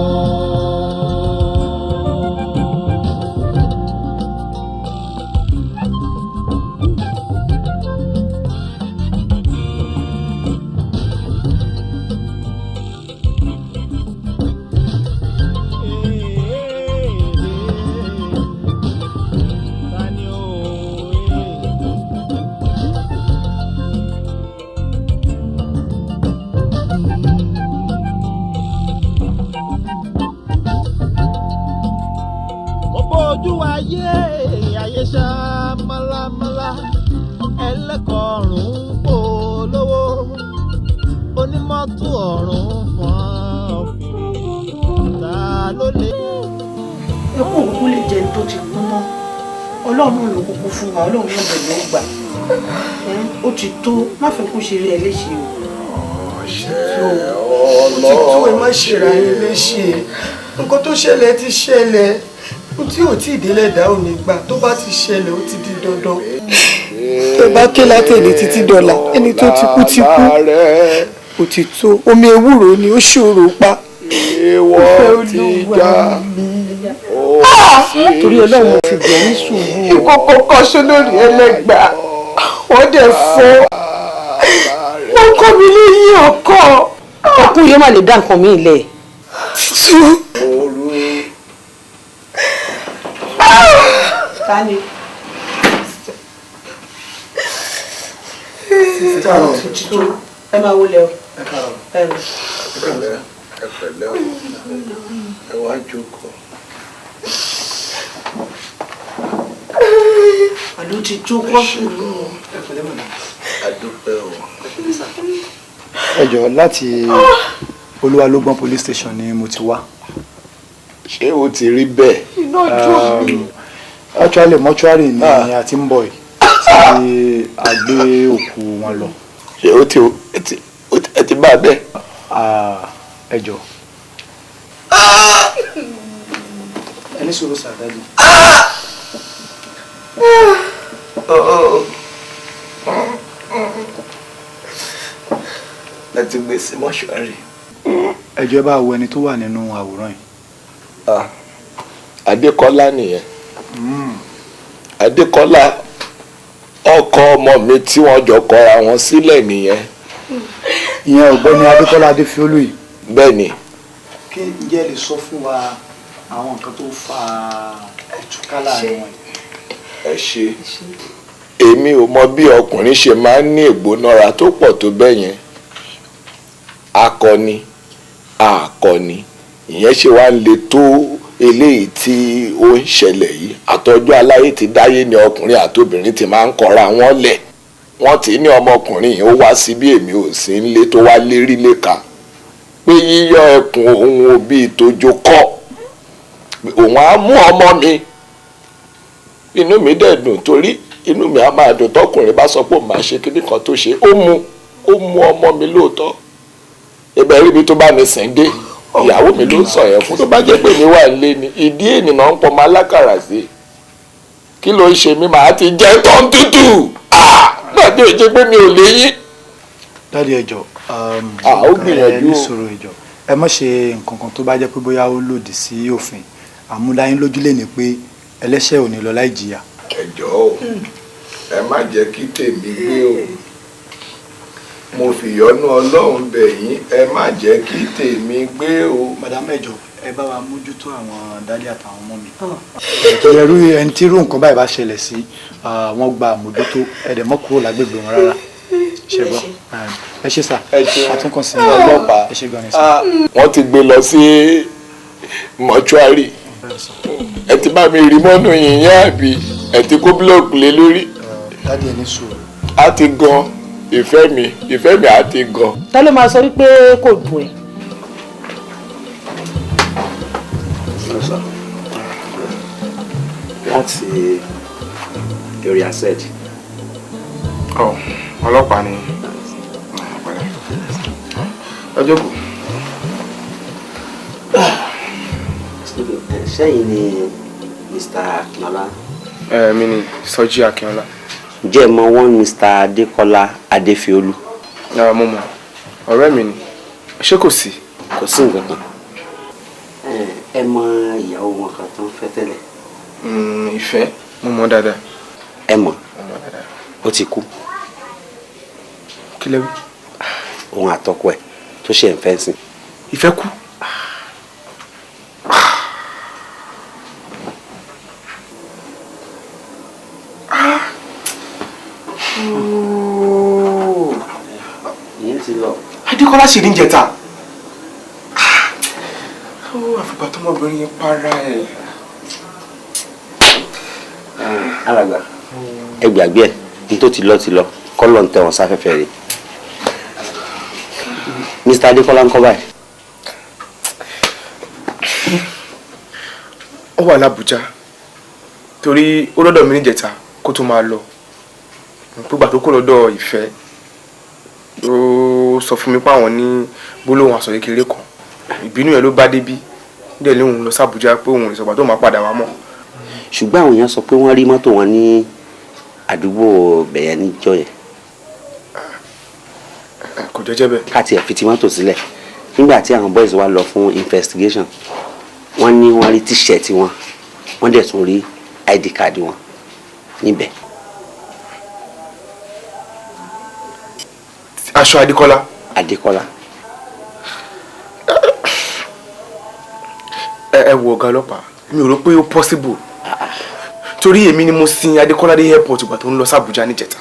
Mo bójú ayé, ayé ṣá málámálá, ẹlẹ́kọ̀ọ́rùn ń polówó, onímọ́tò ọ̀run fọ́n fèrè, ta ló lè. Ẹkún òkú lè jẹun tó ti kú mọ́. Ọlọ́run ló kúkú fún wa, Ọlọ́run náà bẹ̀ ló gbà. Ó ti tó, má fẹ́ kó ṣe rí ẹ léṣe o. Ó ti tó, ẹ má ṣèrà yín léṣe. Nǹkan tó ṣẹlẹ̀ ti ṣẹlẹ̀. Ohun tí ò tí ì délẹ̀ dá ò ní gbà, tó bá ti ṣẹlẹ̀ ó ti di dandan. Tẹ bá ké látẹ̀lé títí dọ̀là, ẹni tó ti kú ti kú. Ó ti tó, omi ewúro ni ó ṣòro pa. Ìwọ ti já. Torí Ọlọ́run fi bẹ̀ ní sùúrù. Ìkókó kan ṣó lórí ẹlẹ́gbàá, wọ́n dẹ̀ fọ́. Wọ́n kọ́ mi léyìn ọkọ. Ọkùnrin yóò má lè dá nǹkan mi lẹ̀. Títú. Ta ni? Sista Títú, ẹ máa wọlé o. Ẹ káàárọ̀. Ẹ Ẹ pẹ̀lẹ́, ẹ pẹ̀lẹ́ o, ẹ wá jókòó. Àló ti tó kọ́ sùúrù. Ẹ pẹ̀lẹ́ mọ̀nà. A dúpẹ́ o. Ẹ jọ̀ọ́, láti Olúwalógbọ́n police station ni mo ti wá. Ṣé o ti rí bẹ́ẹ̀? Actually, mortuary ni a ti ń bọ̀ yìí tí a gbé òkú wọn lọ. Ṣé o ti ẹ ti bá a bẹ́ẹ̀? Ẹ jọ̀ọ́. Ẹ ní sùúrù sir, daddy. Ẹ ti gbé sí mọ́ṣúárì. Ẹ jọ̀ọ́, ẹ bá wo ẹni tó wà nínú àwòrán yìí. Adékọ́lá nìyẹn. Adékọ́lá, ọkọ ọmọ mi tí wọ́n jọ kọra wọn sílẹ̀ nìyẹn. Ìyẹn ọ̀gbẹ́ni Adékọ́lá Adéfiolú yìí. Bẹ́ẹ̀ ni. Kí ǹjẹ́ ẹ lè sọ fún wa àwọn nǹkan tó fa ìtúká láàrin wọn yìí? Ẹ ṣe, èmi ò mọ bí ọkùnrin ṣe máa ń ní ìgbónára tó pọ̀ tó bẹ́ẹ̀ yẹn. Akọni akọni, ìyẹn ṣe wá ń le tó eléyìí tí ó ń ṣẹlẹ̀ yìí. Àtọjọ́ aláyé ti dáyé ni ọkùnrin àtobìnrin ti máa ń kọra wọn lẹ̀. Wọ́n ti ní ọmọkùnrin yìí ó wá sí bí èmi ò sí nílé, tó wá lérí léka pé yíyọ ẹkùn òun òbí ìtòjò kọ́ òun á mú ọmọ mi. Inú mi dẹ̀ dùn, torí inú mi á máa dùn tọkùnrin bá sọ pé òun máa ṣe kíní kan tó ṣe. Ó mú ọmọ mi lóòótọ́. Ibẹ̀ ríbi tó bá mi sìn dé, ìyàwó mi ló ń sọ yẹn fún. Tó bá jẹ́ pé mi wà nílé ni, ìdí ènìyàn ń pọnmọ alákàrà sí, kí ló ń ṣe mí, màá ti jẹ́ tán tútù náà tí ò jẹ́ pé mi ò léyìn. Daddy, ẹ jọ̀ọ́. Ó gbìyànjú Ẹ ní sùúrù, ẹ jọ̀ọ́, ẹ má ṣe nǹkan kan tó bá jẹ́ pé bóyá ó lòdì sí òfin. Àmúdáyín lójú lè ní pé ẹlẹ́ṣẹ̀ ò ní lọ láì jìyà. Ẹ jọ̀ọ́ o, ẹ má jẹ́ kí tèmi gbé o. Mo fìyọ́nú Ọlọ́run bẹ̀ yín, ẹ má jẹ́ kí tèmi gbé o. Madam, ẹ jọ̀ọ́, ẹ bá wa mójútó àwọn daddy àtàwọn ọmọ mi. Ẹrú ẹni tí irú nǹkan báyìí bá ṣẹlẹ̀ sí, wọ́n gba àmójútó. Ẹ dẹ̀ mọ́ kúrò lágbègbè wọn rárá. Ṣe gbọ́, ẹ ṣe sà, àtúnkàn sí ọlọ́pàá. Ẹ ṣe gan ni sà. Wọ́n ti gbé lọ sí mọ́ṣúárì. Ẹ ti bá mi rí mọ́nú yìnyín àbí ẹ ti kó búlọ̀kù lé lórí. Daddy, ẹ ní sùúrù. Á ti gan ìfẹ́ mi, ìfẹ́ mi á ti gan. Ta ló máa sọ wípé kò dùn ẹ́? Láti area said. Ọ ọlọ́pàá ni. Ẹ jókòó. Ṣẹ́yìn ni Mr. Akínọlá. Ẹ mi ni Sọjí Akínọlá. Ǹjẹ́ ẹ mọ wọ́n Mr. Adékọ́lá Adéfiolú? Rárá, mo mọ̀, ọ̀rẹ́ mi ni. Ṣé kò sí? Kò sí nǹkan kan. Ẹ mọ ìyàwó wọn kan tó ń fẹ́ tẹ́lẹ̀? Ìfẹ́, mo mọ̀ dáadáa. Ẹ mọ̀, ó ti kú. Kí lẹ wí? Òun àtọkọ ẹ̀ tó ṣe ń fẹ́ sìn. Ìfẹ́ kú? Ìyẹn ti lọ. Adékọ́lá ṣì ní jẹta. Ó àfìgbà tọmọbìnrin yẹn para ẹ̀. Alàgbà, ẹ gbàgbé ẹ, ní tó ti lọ ti lọ, kọ́ ló ń tẹ wọn sáfẹ́fẹ́ rẹ̀. Mr. Adékọ́lá ń kọ́ báyìí? Ó wà l'Ábùjá torí ó lọ́dọ̀ mi níjẹta kó tó máa lọ. Pígbà tó kó lọ́dọ̀ Ìfẹ́, ó sọ fún mi pé àwọn ní gbólóhùn aṣọ kékeré kan. Ìbínú yẹn ló bá débí, dẹ̀ lóhùn lọ s'Ábùjá pé òun ò lè sọ̀gbà tó máa padà wá mọ́. Ṣùgbọ́n àwọn èèyàn sọ pé wọ́n rí mọ́tò wọn ní àdúgbò bẹ̀yẹn níjọ́ yẹn. Kò jẹ́jẹ́ bẹ́ẹ̀. Ká tiẹ̀ fi ti mọ́tò sílẹ̀, nígbà tí àwọn boys wa lọ fún investigation, wọ́n ní wọ́n rí tíṣẹ̀tì wọn, wọ́n dẹ̀ tún rí ID card wọn níbẹ̀. Aṣọ Adékọ́lá. Adékọ́lá. Ẹ wo ọ̀gá ọlọ́pàá, mi ò rò pé ó possible torí èmi ni mo sin Adékọ́lá dé airport ìgbà tó ń lọ sí Àbújá níjẹta.